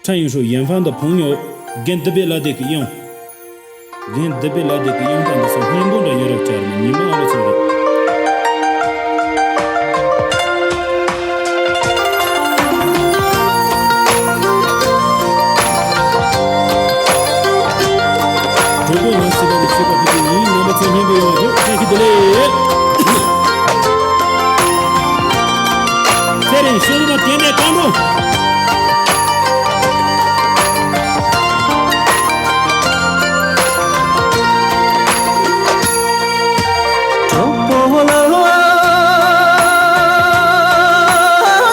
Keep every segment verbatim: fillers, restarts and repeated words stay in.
ཁྲ་ཡིན་ཧྲུའུ་ཡན་ཧྥང་དང་ཕུང་ཡོ། རྒན་བདུད་པའི་ལ་དེ་གི་གཡང་། རྒན་བདུད་པའི་ལ་དེ་གི་གཡང་དང་འདི་ཚོ་སྔོན་པོ་འདྲ་ཡོད་རབས་བཅར་ནས་ཉི་མ་ཨ་ལོ་ཚོ་རེད། གྲོགས་པོ་ང་སྲིད་པ་ནས་ཆོས་པ་ཕུད་ཀྱི་ཡིན། རྣམ་པ་ཚོ་སྙན་པོ་ཡོང་བ་རེད། བཀྲ་ཤིས་བདེ་ལེགས། ཚེ་རིང་ཤེས་རིག་པ་དེ་འདྲའི་བཀའ་འགྲོ། གྲོགས་པོ་ལ་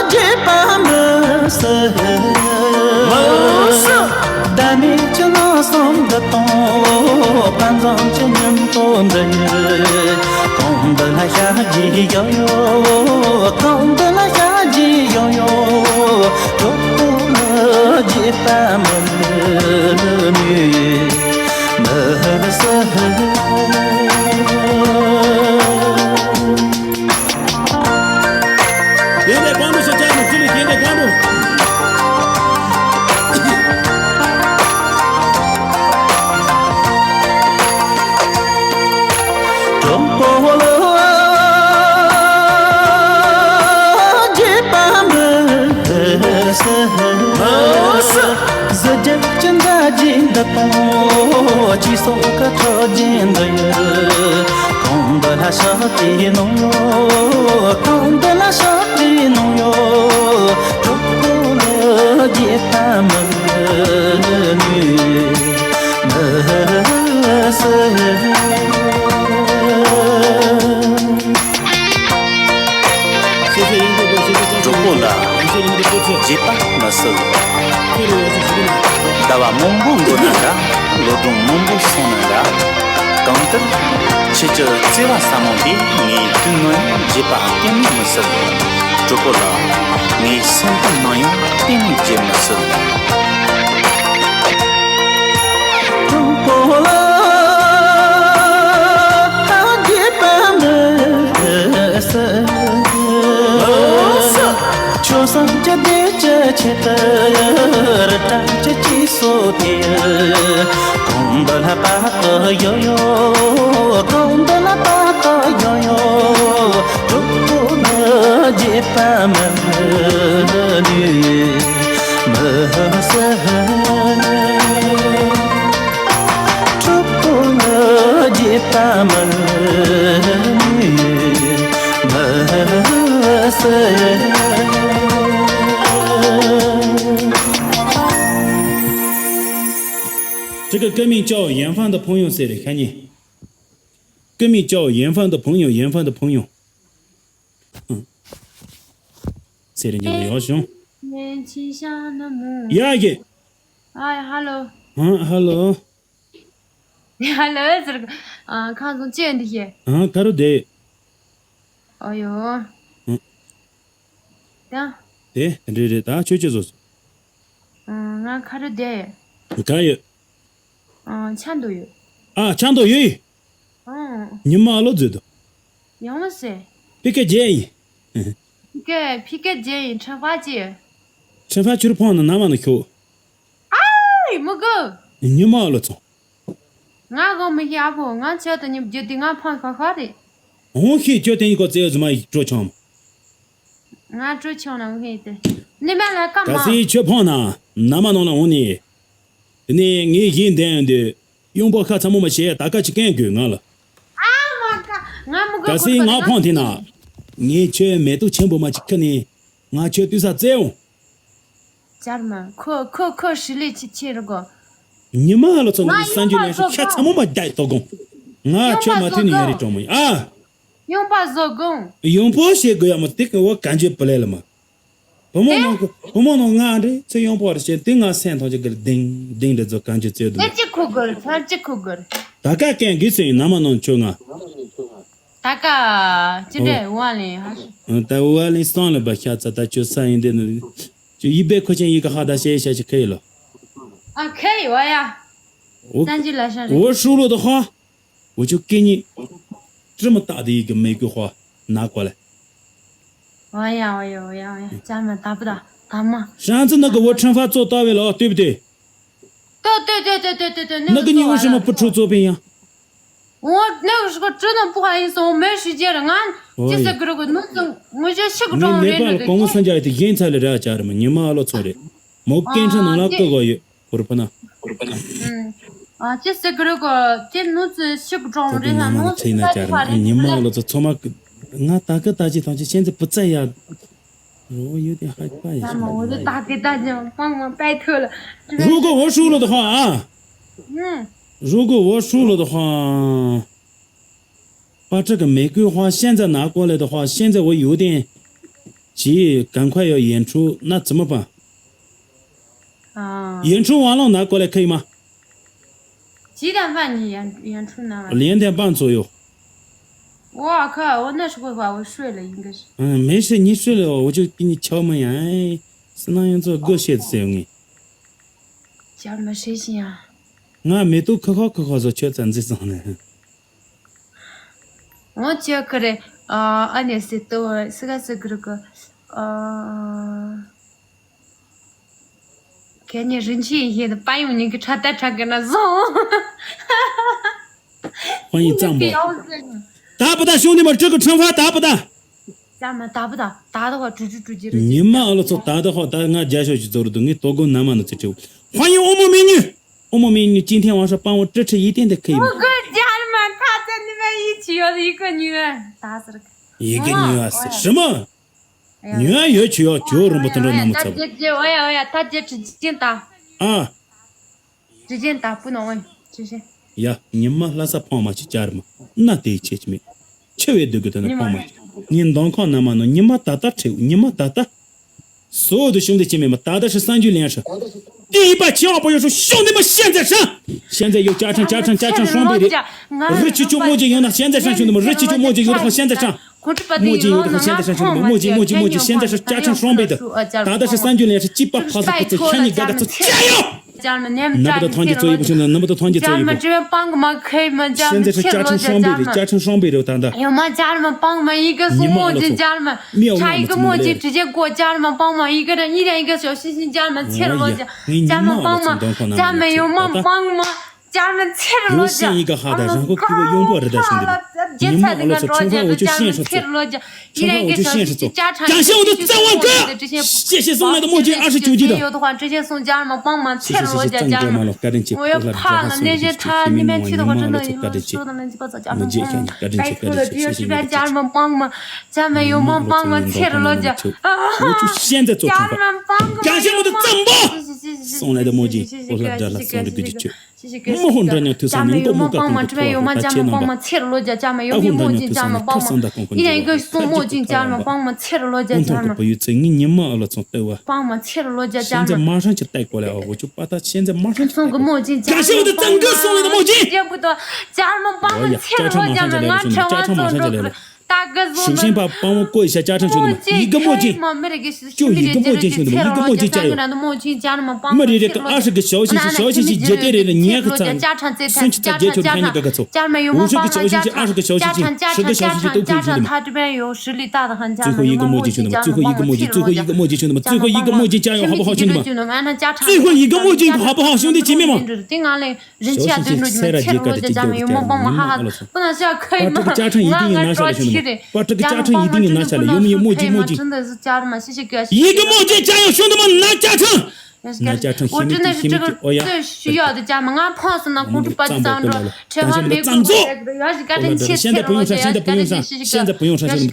བརྗེད་པ་མི་སྲིད། མི་སྲིད། ད་ནི་ཁྱི་ནག་གསུམ་འདི་དང་། དཔའ་མཛངས་ཀྱི་མཉམ་པོ་འདི། གང་འདི་ལ་ཞག་གི་ཡོ་ཡོ། གང་འདི་ལ་ཞག་གི་ཡོ་ཡོ། གྲོགས་པོ་ལ་བརྗེད་པ་མི་ནུས། མི་སྲིད། དེ་འདྲའི་བཀའ་འགྲོ་ཞིག་བཅར་ནས་ཅི་ལས་དེ་འདྲའི་བཀའ་འགྲོ། གྲོགས་པོ་ལ་བརྗེད་པ་མི་སྲིད། གཟི་བརྗིད་ཀྱི་མཛའ་བརྗེ་འདི་དང་། གཅིག་སོགས་ཀྱི་ཁྲོ་རྒྱུན་འདི་ཡི། གང་འདི་ལ་ཞག་གི་ནང་ཡོད། གང་འདི་ལ་ཞག་གི་ནང་ཡོད། གྲོགས་པོ་ལ་བརྗེད་པ་མི་ནུས། མི་སྲིད། གྲོགས་པོ་ལ་བརྗེད་པ་མི་སྲིད། ཟླ་བ་མང་པོ་འགོར་ན་འདྲ། ལོ་སྒྲོན་མང་པོ་སོང་ན་འདྲ། གང་ལྟར་ཁྱེད་ཀྱི་བརྩེ་བ་ཟབ་མོ་འདི་ངས་དུས་ནམ་ཡང་བརྗེད་པ་གཏན་ནས་མི་སྲིད། གྲོགས་པོ་ལ་ངའི་སེམས་པ་ནམ་ཡང་གཏན་ནས་བརྗེད་མི་སྲིད། གྲོགས་པོ་ལ་བརྗེད་པ་མི་སྲིད། ཆོས་སེམས་ཀྱི་བདེ་སྐྱིད་ཆེད་དུ་རི་བྲག་གི་སྐྱེས་སོ་དེ། གང་འདི་ལ་ད་ལྟ་ཡོད་ཡོད། གང་འདི་ལ་ད་ལྟ་ཡོད་ཡོད། གྲོགས་པོ་ལ་བརྗེད་པ་མི་ནུས། མི་སྲིད། གྲོགས་པོ་ལ་བརྗེད་པ་མི་ནུས། མི་སྲིད། 这个歌名叫《远方的朋友》ཟེར་རེད་ཤག་ཉེ། 歌名叫《远方的朋友》，远方的朋友。ཟེར་རེད་ཉེ་ཡོ་ཞུང་། ཡ་ཡེ། ཨ་ཧ་ལོ། ཨ་ཧ་ལོ། ཧ་ལོ་ཟེར། ཨ་ཁ་ཚོང་ཅི་ཡོད་འདི་ཤེས། ཨ་ཁ་རུ་དེ། ཨོ་ཡོ། ཨ། ད། དེ་རེད་རེད། ད་ཆོས་ཆོས་བཟོ་སོང་། ཨ་ང་ཁ་རུ་དེ། ག་ཡོད། ཨ་ཆ་འདུག་ཡོད། ཨ་ཆ་འདུག་ཡོད། ཨ། ཉི་མ་ཨ་ལོ་མཛོད་དོ། ཡོང་མ་སེ། ཕི་ཀ་རྗེས་ཡིན། ཕི་ཀ་ཕི་ཀ་རྗེས་ཡིན། ཁྲ་ཕ་ཅི། ཁྲ་ཕ་ཆུར་ཕོང་ན་ན་མ་ན་ཁྱོ། ཨའི་མི་དགོས། ཉི་མ་ཨ་ལོ་ཚོང་། ང་དགོངས་མི་ཤེས་ཨ་ཕོ། ང་ཁྱོད་དང་མཉམ་རྒྱུ་དེ་ང་ཕངས་ཁ་ཁ་རེད། འོང་ཤེས་ཁྱོད་དེ་ཡིན་གོ་ཙེ་ཟུ་མ་ཡིག་སྤྲོ་ཆོང་། ང་སྤྲོ་ཆོང་ན་འོང་ཤེས་དེ། ནི་མ་ལ་ཀ་མ། ག་སི་ཁྱོད་ཕངས་ན་ན་མ་ནང་ལ་འོང་ནི། དེ་ནས་ངས་གཞན་བསྟན་ཡོང་དུས་གཡོག་པོ་ཁ་ཚ་མོ་མ་བྱས་ད་ག་ཅི་སྐད་དགོས་ང་ལ། ཨ་མ་ཀ་ང་མི་དགོས། ག་སི་ང་ཕངས་དེ་ན། ངས་ཁྱོད་མེ་ཏོག་ཆེན་པོ་མ་ཅིག་ཁུར་ནས། ང་ཁྱོད་ལྟོས་ས་བཙལ་འོང་། ཅར་མ། ཁོ་ཁོ་ཁོ་ཧྲི་ལི་ཆི་ཆི་རུ་གོ། ཉི་མ་ལ་ཚོ་ང་ནི་སང་རྒྱུ་ནས་ཤ་ཚ་མོ་མ་རྒྱག་དོ་དགོང་། ང་ཁྱོད་མ་ཐུག་ནས་ཡ་རི་གྲོང་མོ་ཡིན་ཨ། ཡོང་པ་བཟོ་དགོང་། ཡོང་པོ་བྱེད་དགོས་ཡ་མོ་དེ་གི་བ་གན་རྒྱུ་བུ་ལས་ལ་མ། བུ་མོ་ནང་གི་བུ་མོ་ནང་ང་འདྲི་ཚེ་ཡོང་པོ་རེ་བྱེད་དེ་ང་སེམས་ཐོང་ཅིག་གི་ལྡིང་ལྡིང་འདྲི་ཚོ་གན་རྒྱུ་བཙལ་འདུག་ཚར་གཅིག་ཁུ་དགོས་ཚར་གཅིག་ཁུ་དགོས། ད་ག་གན་གི་ཚེ་ཡིན་ན་མ་ནང་ཁྱོད་ང་། ད་ག་ཅི་འདྲ་ཝ་ལིན་ཧ་ཧ། ད་ཝ་ལིན་སང་ལ་བ་ཤ་ཚ་ད་ཁྱོད་ས་ཡིན་དེ་ནི། ཁྱོད་ཡིད་པའི་ཁོ་ཆེན་ཡིད་ཀ་ཧ་ད་ཤེས་ཤ་ཅིག་ཁ་ཡི་ལོ། ཨ་ཁ་ཡི་ཝ་ཡ། ཨོ། སང་ཅི་ལ་ཤ་རེད། ཨོ་ཧྲུ་ལོ་ད་ཧ། ཨོ་ཆུ་ཀེ་ཉི། ཀྲི་མ་ཏག་དེ་ཡི་གི་མེ་གུ་ཧ་ན་གོ་ལེ། ཝ་ཡ་ཝ་ཡ་ཝ་ཡ་ཝ་ཡ་ཅ་མ་ད་པུ་ད། 干嘛？上次那个我惩罚做到位了啊，对不对？对对对对对对对，那个你为什么不出作品呀？我那个时候真的不好意思，我没时间了，俺就是这个，那是我就去不着人了。你没办法，公司参加一点现在的这样家人嘛，你妈老错的，没跟上能那个个月，不是不能。嗯，啊，就是这个，这那是去不着人了，那是那家人，你妈老错，错嘛，俺大哥大姐同学现在不在呀。 我有点害怕一下。那么我就打给大家帮忙拜托了。如果我输了的话啊，嗯，如果我输了的话，把这个玫瑰花现在拿过来的话，现在我有点急，赶快要演出，那怎么办？啊，演出完了拿过来可以吗？几点半你演演出呢？两点半左右。我靠，我那时候吧，我睡了，应该是。嗯，没事，你睡了，我就给你敲门呀。哎，是那样做狗血的事情。家人们谁信啊？俺没都可好可好说，全咱这种的。我觉得，呃，俺也是都是个是个个，呃。 给你人气一些的，把用你个车带车跟他送。欢迎藏宝。打不打，兄弟们？这个惩罚打不打？咱们打不打？打的话，直直直接。你妈了，操，打的话，打俺家小区走了都，你多够难嘛，那这这。欢迎欧盟美女，欧盟美女，今天晚上帮我支持一点点可以吗？我跟家人们，他在那边一起要的一个女儿，打死了。一个女儿是什么？ 女儿也去要求人不等着那么操。他姐姐，哎呀哎呀，他姐直接打。啊，直接打，不能问，直接。ཡ། ཉི་མ་ལྷ་ས་འཕང་མ་ཅིག་བཅར་མ། ན་དེ་ཆེ་ཆེ་མེད། ཆེ་བའི་སྡུག་གི་དོན་ནི་འཕང་མ་ཅིག་ངས་མདང་ཁང་ན་མ་ནོ་ཉི་མ་ད་ལྟ་ཁྲེའུ་ཉི་མ་ད་ལྟ།所有的兄弟姐妹们，打的是三句连是。第一把千万不要说兄弟们现在上，现在有加成加成加成双倍的。日期就墨迹有那现在上兄弟们，日期就墨迹有的话现在上。 墨镜有的话现在上兄弟们，墨镜墨镜墨镜现在是加成双倍的，打的是三句连是鸡巴跑死不走，喊你嘎嘎走，加油！那么多团结做一步兄弟，那么多团结做一步。现在是加成双倍的，加成双倍的，等等。有吗？家人们帮忙一个送墨镜，家人们差一个墨镜直接过，家人们帮忙一个人一人一个小心心，家人们切了墨镜，家人们帮忙，家人们有吗？帮忙。 家人们切了罗家，我信一个哈的，然后给我拥抱着的兄弟们，你们老子惩罚我就现实做，惩罚我就现实做，感谢我的赞万哥，谢谢送来的墨镜二十九级的，有的话直接送家人们帮忙切了罗家，家人们，我要怕了，那些他那边去的话，真的有说的乱七八糟，家人们，拜托了，只有这边家人们帮忙，家人们有忙帮忙切了罗家，我就现在做惩罚，感谢我的赞宝，送来的墨镜，我来这了送这个就去。 没混着呢，头上能够没个帮忙，这边有吗？家人们帮忙，切了罗家，家人们有没墨镜？家人们帮忙，一人一个送墨镜，家人们帮忙，切了罗家，家人们。不有这，你你妈了，从对哇。帮忙，切了罗家，家人们。现在马上就带过来啊！我就把他现在马上就带过来。送个墨镜，感谢我的赞哥送来的墨镜。见不得，家人们帮忙，切了罗家，俺吃完早着。 大哥，首先把帮我过一下加成兄弟们，一个墨镜，就一个墨镜兄弟们，一个墨镜加油。没人这个二十个小星星，小星星绝对的，你也可赞。送去再接球的看你哥哥走。五十个小星星，二十个小星星，十个小星星都可以兄弟们。最后一个墨镜兄弟们，最后一个墨镜，最后一个墨镜兄弟们，最后一个墨镜加油好不好兄弟们？最后一个墨镜好不好兄弟姐妹们？ 人气啊，对，那种切了罗家，家人们有没帮忙？哈哈，不能笑，可以吗？把这个加成一定要拿下来，兄弟们！把这个加成一定要拿下来，有没有墨镜？墨镜，真的是家人们，谢谢哥，一个墨镜加油，兄弟们，拿加成！拿加成，我真的是这个最需要的家人们，俺胖死那公主把你当着，吃饭没过来，要是赶紧切了罗家，要是赶紧谢谢哥，要是赶紧。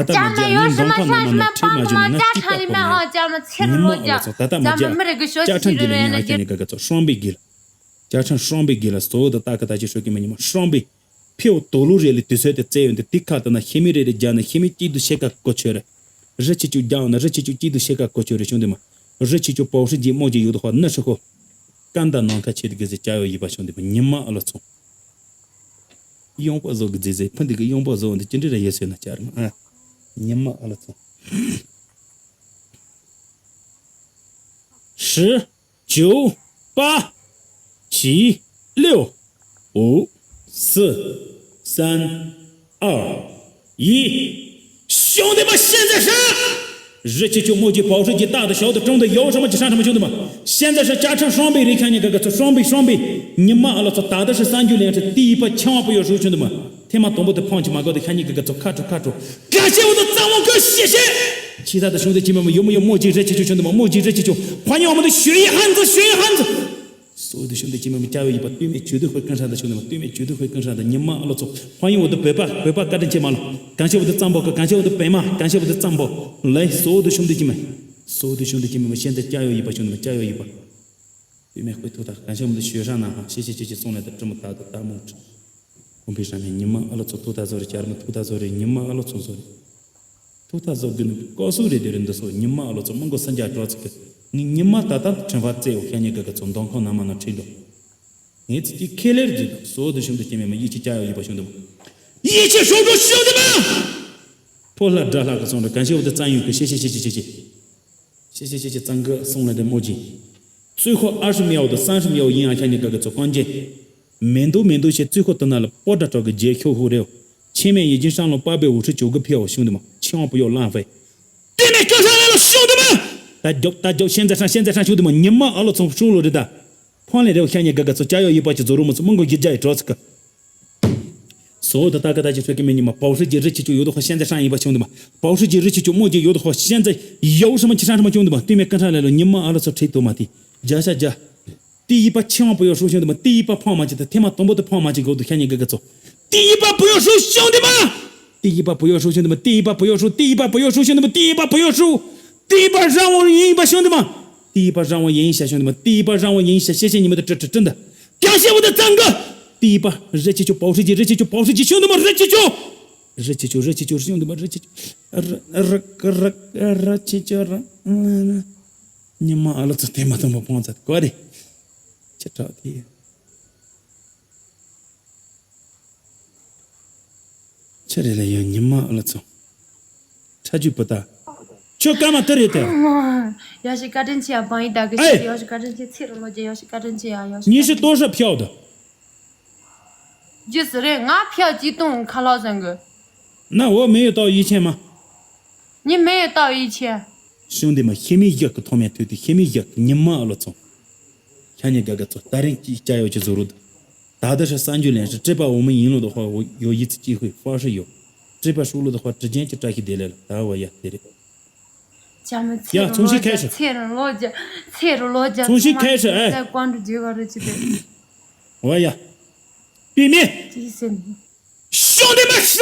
家人们有什么需要什么帮忙？加成里面啊，家人们切了罗家，家人们没这个学习的人的。 双倍给了。 加成双倍给了，所有的大哥大姐说给你们双倍。ཕེའུ་དོ་ལུ་རེ་ལི་དུས་ཚོད་དེ་བཙལ་ཡོང་དུས་དེ་ཁ་དུ་ན་ཤི་མི་རེ་རེ་རྒྱ་ན་ཤི་མི་སྐྱིད་དུ་ཤེས་ཀ་གོ་ཆོད་རེ། རི་ཆི་ཆུ་རྒྱ་ན་རི་ཆི་ཆུ་སྐྱིད་དུ་ཤེས་ཀ་གོ་ཆོད་རེ་བྱུང་དུས་མ། རི་ཆི་ཆུ་པའོ་ཧྲི་ཇི་མོ་ཇི་ཡོད་དུ་ཧོ་ནི་ཧྲི་ཁོ། ཀན་ད་ནང་ཁ་ཆེ་དུ་གི་ཟི་ཅ་ཡོ་ཡི་པ་བྱུང་དུས་མ་ཉི་མ་ཨ་ལོ་ཚོང་། ཡོང་པ་བཟོ་གི་ཟི་ཟི་ཕུན་དུ་གི་ཡོང་པ་བཟོ་འདི་ཅི་འདྲ་ར་ཡོད་སོད་ན་ཅར་མ་ཨ། ཉི་མ་ཨ་ལོ་ཚོང་། ཧྲི། 九、八、七、六、五、四、三、二、一。兄弟们，现在上！ རི་ཆུ་ཆུ་མོ་ཇི་པའོ་ཧྲི་ཇི་རྟག་ཏུ་ཞོག་ཏུ་གྲོང་དུ་ཡོ་ཧྲི་མ་ཅི་ཧྲང་ཧྲི་མ་ཆུང་དུ་མ། ཤན་ཛ་ཧྲི་ཅ་ཁྲང་ཧྲོང་པི་རི་ཁ་ཉི་ག་ག་ཚོ་ཧྲོང་པི་ཧྲོང་པི། ཉི་མ་ཨ་ལོ་ཚོ་ད་ད་ཧྲི་སང་རྒྱུ་ལེན་ཧྲི་ཏི་ཡི་པ་ཆང་བ་པུ་ཡོ་ཧྲུ་ཆུང་དུ་མ། ཐེ་མ་དང་པོ་དུ་ཕང་ཅི་མ་གོ་དུ་ཁ་ཉི་ག་ག་ཚོ་ཁ་ཁྲོ་ཁ་ཁྲོ། ག་ཤེ་བོ་དུ་གཙང་མོ་གི་ཤེ་ཤེ། ཆི་ད་དུ་ཤུང་དུ་ཅི་མ་མ་ཡོ་མ་ཡོ་མོ་ཇི་རི་ཆུ་ཆུ་ཆུང་དུ་མ་མོ་ཇི་རི་ཆུ་ཆུ། ཕ་ཉོ་མ་དུ་ཞུ་ཡི་ཧན་ཛི་ཞུ་ཡི་ཧན་ཛི། སོ་དུ་ཤུང་དུ་ཅི་མ་མི་ཅ་ཡོ་ཡི་པ་ཏུས་མེ་ཆུ་དུ་ཧོ་ཀན་ཧྲ་དུ་ཤུང་དུ་མ་ཏུས་མེ་ཆུ་དུ་ཧོ་ཀན་ཧྲ་དུ་ཉི་མ་ཨ་ལོ་ཚོ། ཕ་ཡོ་བོ་དུ་བོད་པ་བོད་པ་བཀའ་དྲིན་ཆེ་མ་ལོ། ག་ཤེ་བོ་དུ་གཙང་པོ་གི་ག་ཤེ་བོ་དུ་བེ་མ་ག་ཤེ་བོ་དུ་གཙང་པོ། ལེ་སོ་དུ་ཤུང་དུ་ཅི་མ། སོ་དུ་ཤུང་དུ་ཅི་མ་མི་ཤེན་ཙེ་ཅ་ཡོ་ཡི་པ་ཤུང་དུ་མ་ཅ་ཡོ་ཡི་པ། ཏུས་མེ་ཧོ་ཐུག་ད་ག་ཤེ་བོ་དུ་ཤོད་ཧྲ་ན་ཧ་ཤེ་ཤེ་ཤེ་ཤེ་སོང་ལེ་དུ་ཀྲི་མ་ད་དུ་ད་མོ་ཀྲི། ཀོང་པི་ཧྲ་ནས་ཉི་མ་ཨ་ལོ་ཚོ་ཐུག་ད་ཟོ་རེ་ཅར་མ་ཐུག་ད་ཟོ་རེ་ཉི་མ་ཨ་ལོ་ཚོ་ཟོ་རེ། ཐུག་ད་ཟོ་གི་ནི་ཀོ་སུ་རེ་དེ་རེ་འདི་སོ་ཉི་མ་ཨ་ལོ་ཚོ་མང་གོ་སན་ཇ་ཀྲོ་ཚིག་གི། ངི་ཉི་མ་ད་ད་ཁྲེན་བ་ཙེ་འོ་ཁ་ཉི་ག་ག་ཚོ་འདོང་ཁོ་ན་མ་ན་ཁྲིད་འདུག་ངེ་ཚིག་གི་ཁེ་ལེར་ཇི་དང་སོ་དུ་ཤུང་དུ་སྐྱེ་མེ་མ་ཡིད་ཆེས་ཅ་ཡོ་ཡིད་པ་ཤུང་དུ་མ། ཡིད་ཆེས་ཤོག་གྲོ་ཤུང་དུ་མ། ཕོ་ལྷ་དགྲ་ལྷ་གི་སོང་རེ་གན་ཤེ་བོ་དུ་བཙན་ཡོད་གི་ཤེ་ཤེ་ཤེ་ཤེ་ཤེ་ཤེ། ཤེ་ཤེ་ཤེ་ཤེ་གཙང་གི་སོང་ལེ་དེ་མོ་ཇི། ཙུའི་ཁོ་ཨ་ཧྲི་མི་ཡའོ་དུ་སན་ཧྲི་མི་ཡའོ་ཡིན་ཨ་ཁ་ཉི་ག་ག་ཚོ་གང་ཇེ། མེ་འདུག་མེ་འདུག་ཤེ་ཙུའི་ཁོ་དུ་ན་ལ་པོ་ཏྲ་གྲོག་གི་ཇེ་ཁྱོ་ཧུ་རེའོ། ཆེ་མེ་ཡི་ཅིན་ཧྲང་ལོ་པ་བེ་ཝུ་ཧྲི་ཅོ་གི་ཕེའོ་ཤུང་དུ་མ་ཆེ་ཝང་པུ་ཡོ་ལང་ཧྥེ། ཏེ་མེ་ཀྱོ་ཧྲང་ལེ་ལོ་ཤུང་དུ་མ། ད་རྒྱོབ་ད་རྒྱོབ་ཤན་ཛ་ཧྲང་ཤན་ཛ་ཧྲང་ཤུང་དུ་མ་ཉི་མ་ཨ་ལོ་ཚོང་ཧྲུང་ལོ་རི་ད། ཕོང་ལེ་རེའོ་ཤ་ཉེ་ག་ག་ཚོ་ཅ་ཡོ་ཡི་པ་ཅི་ཛོ་རུ་མོ་ཚོ་མང་གོ་གི་རྒྱ་ཡི་གྲོ་ཚིག་གི། སོ་ད་ད་ག་ད་ཅི་ཚོད་ཀྱི་མེ་ཉི་མ་པའོ་ཧྲི་ཅི་རི་ཆི་ཅུ་ཡོད་དོ་ཧོ་ཤན་ཛ་ཧྲང་ཡིན་པ་ཆུང་དུ་མ། པའོ་ཧྲི་ཅི་རི་ཆི་ཅུ་མོ་ཅི་ཡོད་དོ་ཧོ་ཤན་ཛ་ཡའོ་ཧྲི་མ་ཆི་ཧྲང་ཧྲི་མ་ཆུང་དུ་མ་ཏུས་མེ་ཀ་ཧྲ་ལེ་ལོ་ཉི་མ་ཨ་ལོ་ཚོ་ཁྲིད་དོ་མ་ཏི། རྒྱ་ཤ་རྒྱ། ཏི་ཡི་པ་ཆི་ཝང་པོ་ཡོ་ཧྲུ་ཤུང་དུ་མ་ཏི་ཡི་པ་ཕོང་མ་ཅི་ད་ཐེ་མ་དོམ་པོ་དུ་ཕོང་མ་ཅི་གོ་དུ་ཤ་ཉེ་ག་ག་ཚོ། ཏི་ཡི་པ་པོ་ཡོ་ཧྲུ་ཤུང་དུ་མ། ཏི་ཡི་པ་པོ་ཡོ་ཧྲུ་ཤུང་དུ་མ་ཏི་ཡི་པ་པོ་ཡོ་ཧྲུ་ཏི་ཡི་པ་པོ་ཡོ་ཧྲུ་ཤུང་དུ་མ་ཏི་ཡི་པ་པོ་ཡོ་ཧྲུ། ཏི་ཡི་པ་རང་བོ་ཡིན་པ་ཤུང་དུ་མ། ཏི་ཡི་པ་རང་བོ་ཡིན་ཤ་ཤུང་དུ་མ་ཏི་ཡི་པ་རང་བོ་ཡིན་ཤ་ཤེ་ཤེ་ཉི་མ་དུ་ཏྲི་ཏྲི་ཏྲི་འདི། ཀྱང་ཤེ་བོ་དུ་ཙང་གི། ཏི་ཡི་པ་རི་ཆི་ཆུ་པའོ་ཧྲི་ཅི་རི་ཆི་ཆུ་པའོ་ཧྲི་ཅི་ཤུང་དུ་མ་རི་ཆི་ཆུ། རི་ཆི་ཆུ་རི་ཆི་ཆུ་ཤུང་དུ་མ་རི་ཆི་ཆུ། རི་རི་རི་ཆི་ཆུ་རི། ཉི་མ་ཨ་ལོ་ཚོ་དེ་མ་ཐོན་པ་ཕོང་ཚ་དེ་གོ་རེ། ཅི་དྲག་དེ། ཆི་རེད་ལ་ཡང་ཉི་མ་ཨ་ལོ་ཚོ། ཁྲ་ཆུ་པོ་ཏ། ཁྱོད་སྐར་མ་དེ་རེད་དེ། ཡ་ཞིག་བཀའ་དྲིན་ཆེ་ཡ་བང་ཡིག་དག་གི་ཨེ། ཞིག་ཡ་ཞིག་བཀའ་དྲིན་ཆེ་ཚེ་རིང་ལོ་རྒྱུ་ཡ་ཞིག་བཀའ་དྲིན་ཆེ་ཡ་ཡ་ཞིག་ཉི་ཤུ་སྟོང་ཧྲ་ཕྱོགས་དུ། རྒྱུ་ཟེར་རེད་ང་ཕྱོགས་ཅི་གཏོང་ཁ་ལག་ཟེར་གི། ན་འོ་མེ་ཡོད་ཏོ་ཡིད་ཆེན་མ། ཉི་མེ་ཡོད་ཏོ་ཡིད་ཆེན། ཤུང་དེ་མ་ཤེ་མི་ཡག་གི་ཐོག་མའི་དུས་དེ་ཤེ་མི་ཡག་གི་ཉི་མ་ཨ་ལོ་ཚོ། ཁྱ་ཉི་ག་ག་ཚོ་ད་རིང་ཅི་ཅ་ཡོ་ཅི་ཟུ་རུ་དུ། ད་ད་ཧྲ་སང་རྒྱུ་ལན་ཧྲི་ཀྲི་པ་འོ་མི་ཡིན་ལོ་དོ་ཧོ་ཡོ་ཡི་ཚི་ཅི་ཧུའི་ཧྥ་ཧྲི་ཡོ། ཀྲི་པ་ཧྲུག་ལོ་དོ་ཧོ་ཀྲི་ཅན་གྱི་བཀྲ་ཤིས་བདེ་ལེགས་ལ་ད་བ་ཡ་དེ་རེད། ཅ་མི་ཚེ་ཡ་རུ་ཚོང་ལོ་ཞིག་རྒྱ་ཁ་ཤས། ཚེ་རུ་ལོ་རྒྱ་ཚེ་རུ་ལོ་རྒྱ་ཚོང་ཞིག་ཚོང་ཁ་ཤས་ཨེ། ཚེ་ཀོང་གྲུ་རྒྱུ་ག་རུ་ཅི་དེ། བ་ཡ། པི་མེ། ཅི་ཟེར་ནི། ཤོང་དེ་མ་ཤ།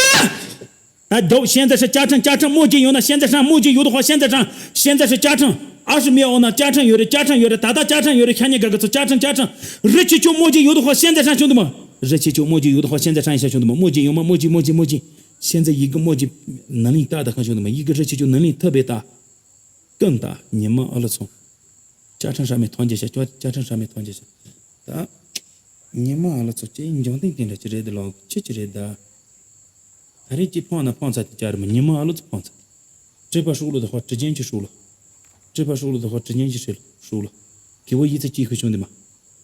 ད་དོ་ཤན་ཛ་ཧྲ་ཅ་ཁྲང་ཅ་ཁྲང་མོ་ཅི་ཡོད་ན་ཤན་ཛ་ཧྲང་མོ་ཅི་ཡོད་དོ་ཧོ་ཤན་ཛ་ཧྲང་ཤན་ཛ་ཧྲ་ཅ་ཁྲང་ཨ་ཧྲི་མེ་འོ་ན་ཅ་ཁྲང་ཡོད་རེད་ཅ་ཁྲང་ཡོད་རེད་ད་ད་ཅ་ཁྲང་ཡོད་རེད་ཤ་ཉེ་ག་ག་ཚོ་ཅ་ཁྲང་ཅ་ཁྲང་རི་ཆི་ཆུ་མོ་ཅི་ཡོད་དོ་ཧོ་ཤན་ཛ་ཧྲང་ཤོང་དུ་མ་རི་ཆི་ཆུ་མོ་ཅི་ཡོད་དོ་ཧོ་ཤན་ཛ་ཧྲང་ཡ་ཤ་ཤོང་དུ་མ་མོ་ཅི་ཡོད་མ་མོ་ཅི་མོ་ཅི་མོ་ཅི་ཤན་ཛ་ཡི་གེ་མོ་ཅི་ནང་ལིང་ཏག་ཏག་ཁང་ཤོང་དུ་མ་ཡི་གེ་རི་ཆི་ཆུ་ནང་ལིང་ཐབ་པའི་ཏག་ཀུན་ཏག་ཉི་མ་ཨ་ལོ་ཚོང་། ཅ་ཁྲང་ཧྲ་མེ་ཐོང་རྒྱ་ཤ་ཅ་ཁྲང་ཧྲ་མེ་ཐོང་རྒྱ་ཤ་ད། ཉི་མ་ཨ་ལོ་ཚོ་ཅེ་འཇོང་ཏིང་ཏིང་ར་ཅི་རེད་དེ་ལོ་ཅི་ཅི་རེད་ད། ད་རེས་ཅི་ཕོང་ན་ཕོང་ཚ་དེ་ཅ་རེད་མ་ཉི་མ་ཨ་ལོ་ཚོ་ཕོང་ཚ་དེ། ཀྲི་པ་ཧྲུག་ལོ་དེ་ཧོ་ཀྲི་ཅན་གྱི་ཧྲུག་ལོ། ཀྲི་པ་ཧྲུག་ལོ་དེ་ཧོ་ཀྲི་ཅན་གྱི་ཧྲུག་ལོ། ཧྲུག་ལོ། གི་བོ་ཡི་ཚ་ཅི་ཁུ་ཆུང་དེ་མ།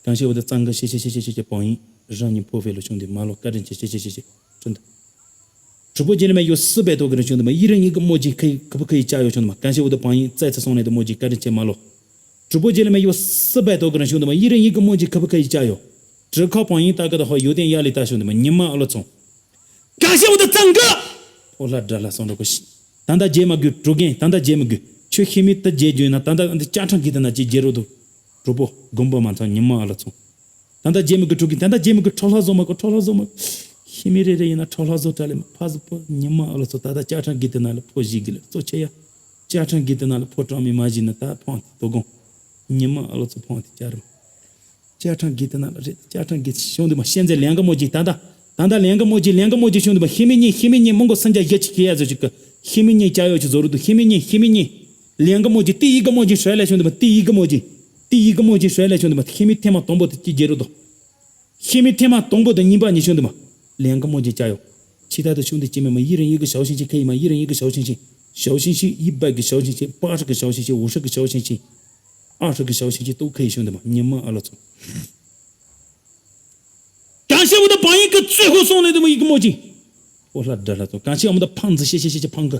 གང་ཤེ་བོ་དེ་གཙང་གི་ཤེ་ཤེ་ཤེ་ཤེ་ཤེ་ཤེ་པོང་ཡིན་རང་ཉིད་ཕོ་ཕེ་ལོ་ཆུང་དེ་མ་ལོ་བཀའ་དྲིན་ཆེ་ཤེ་ཤེ་ཤེ་ཤེ་ཁྲུན་དུ། གྲུ་པོ་རྗེ་ལ་མེ་ཡོ་སི་བེ་ཏོ་གི་རང་བྱུང་དུ་མ་ཡི་རང་ཡི་གི་མོ་ཇི་ཁའི་ཁ་བུ་ཁའི་ཅ་ཡོ་བྱུང་དུ་མ་གང་ཤེ་བོ་དེ་པང་ཡིན་ཙའི་ཚ་སོང་ནས་དུ་མོ་ཇི་བཀའ་དྲིན་ཆེ་མ་ལོ། གྲུ་པོ་རྗེ་ལ་མེ་ཡོ་སི་བེ་ཏོ་གི་རང་བྱུང་དུ་མ་ཡི་རང་ཡི་གི་མོ་ཇི་ཁ་བུ་ཁའི་ཅ་ཡོ། གྲུ་ཁ་པང་ཡིན་ཏ་གི་དུ་ཧོ་ཡོ་དེན་ཡ་ལི་ཏ་བྱུང་དུ་མ་ཉི་མ་ཨ་ལོ་ཚོང་། གང་ཤེ་བོ་དེ་གཙང་གི་ཕོ་ལྷ་དགྲ་ལྷ་སོང་འགྲོ་གོ་ཤི། ད་ལྟ་རྗེས་མ་དགོས་གྲུ་རྒན་ད་ལྟ་རྗེས་མ་དགོས་ཁྱོད་ཤི་མི་ད་རྗེས་རྒྱུ་ན་ད་ལྟ་འདི་ཅ་ཁྲང་གི་དེ་ན་ཅི་རྗེས་རོ་དུ། གྲུ་པོ་དགོན་པ་མ་ཚང་ཉི་མ་ཨ་ལོ་ཚོང་། ད་ལྟ་རྗེས་མི་གི་ཕྲུ་གུ་ད་ལྟ་རྗེས་མི་གི་ཁྲོ་ལྷ་བཟོ་མ་གོ་ཁྲོ་ལྷ་བཟོ་མ། ཤི་མི་རེ་རེ་ཡིན་ན་ཁྲོ་ལྷ་བཟོ་གྲ་ལེ་མ་ཕ་བཟོ་པོ་ཉི་མ་ཨ་ལོ་ཚོ་ད་ལྟ་ཅ་ཁྲང་གི་དེ་ན་ལ་ཕོ་བཞི་གི་ལ་གཙོ་ཆེ་ཡ། ཅ་ཁྲང་གི་དེ་ན་ལ་ཕོ་གྲངས་མི་མ་བཞི་ན་ད་ཕོང་དེ་དོ་དགོང་། ཉི་མ་ཨ་ལོ་ཚོ་ཕོང་དེ་ཅ་རུ། ཅ་ཁྲང་གི་དེ་ན་ལ་རེད་ཅ་ཁྲང་གི་ཤོང་དེ་མ་ཤན་ཛེ་ལན་ག་མོ་ཅི་ད་ད། ད་ད་ལན་ག་མོ་ཅི་ལན་ག་མོ་ཅི་ཤོང་དེ་མ་ཤི་མི་ཉི་ཤི་མི་ཉི་མོ་མགོ་སན་ཅ་ཡ་ཅི་ཁེ་ཡ་ཟོ་ཅི་ཀ་ཤི་མི་ཉི་ཅ་ཡོ་ཅི་ཟོ་རུ་དུ་ཤི་མི་ཉི་ཤི་མི་ཉི། ལན་ག་མོ་ཅི་ཏི་ཡི་ག་མོ་ཅི་ཧྲ་ལ་ཤོང་དེ་མ་ཏི་ཡི་ག་མོ་ཅི། ཏི་ཡི་ག་མོ་ཅི་ཧྲ་ལ་ཤོང་དེ་མ་ཤི་མི་ཐེ་མ་དོང་པོ་དེ་ཅི་རྒྱལ་རུ་དོ། ཤི་མི་ཐེ་མ་དང་པོ་དང་གཉིས་པ་ཉི་ཤུ་འདི་མ། ལན་ག་མོ་ཇི་ཅ་ཡོ། ཆི་ད་དུ་ཤུང་དུ་ཅི་མེ་མ་ཡི་རང་ཡི་གི་ཞའོ་ཤིང་ཆི་ཁ་ཡི་མ་ཡི་རང་ཡི་གི་ཞའོ་ཤིང་ཆི། ཞའོ་ཤིང་ཆི་ཡི་པ་གི་ཞའོ་ཤིང་ཆི་པ་ཧྲི་གི་ཞའོ་ཤིང་ཆི་ཝུ་ཧྲི་གི་ཞའོ་ཤིང་ཆི། ཨ་ཧྲི་གི་ཞའོ་ཤིང་ཆི་ཏུ་ཁ་ཡི་ཤུང་འདི་མ་ཉི་མ་ཨ་ལོ་ཚོ། གང་ཤེ་བོ་ད་བང་ཡིག་གི་ཙེ་ཧོ་སོང་ལེ་འདི་མ་ཡི་གི་མོ་ཇི། ཨོ་ལྷ་དགྲ་ལྷ་ཚོ་གང་ཤེ་ཨ་མོ་ད་ཕང་ཛི་ཤེ་ཤེ་ཤེ་ཤེ་ཕང་གི།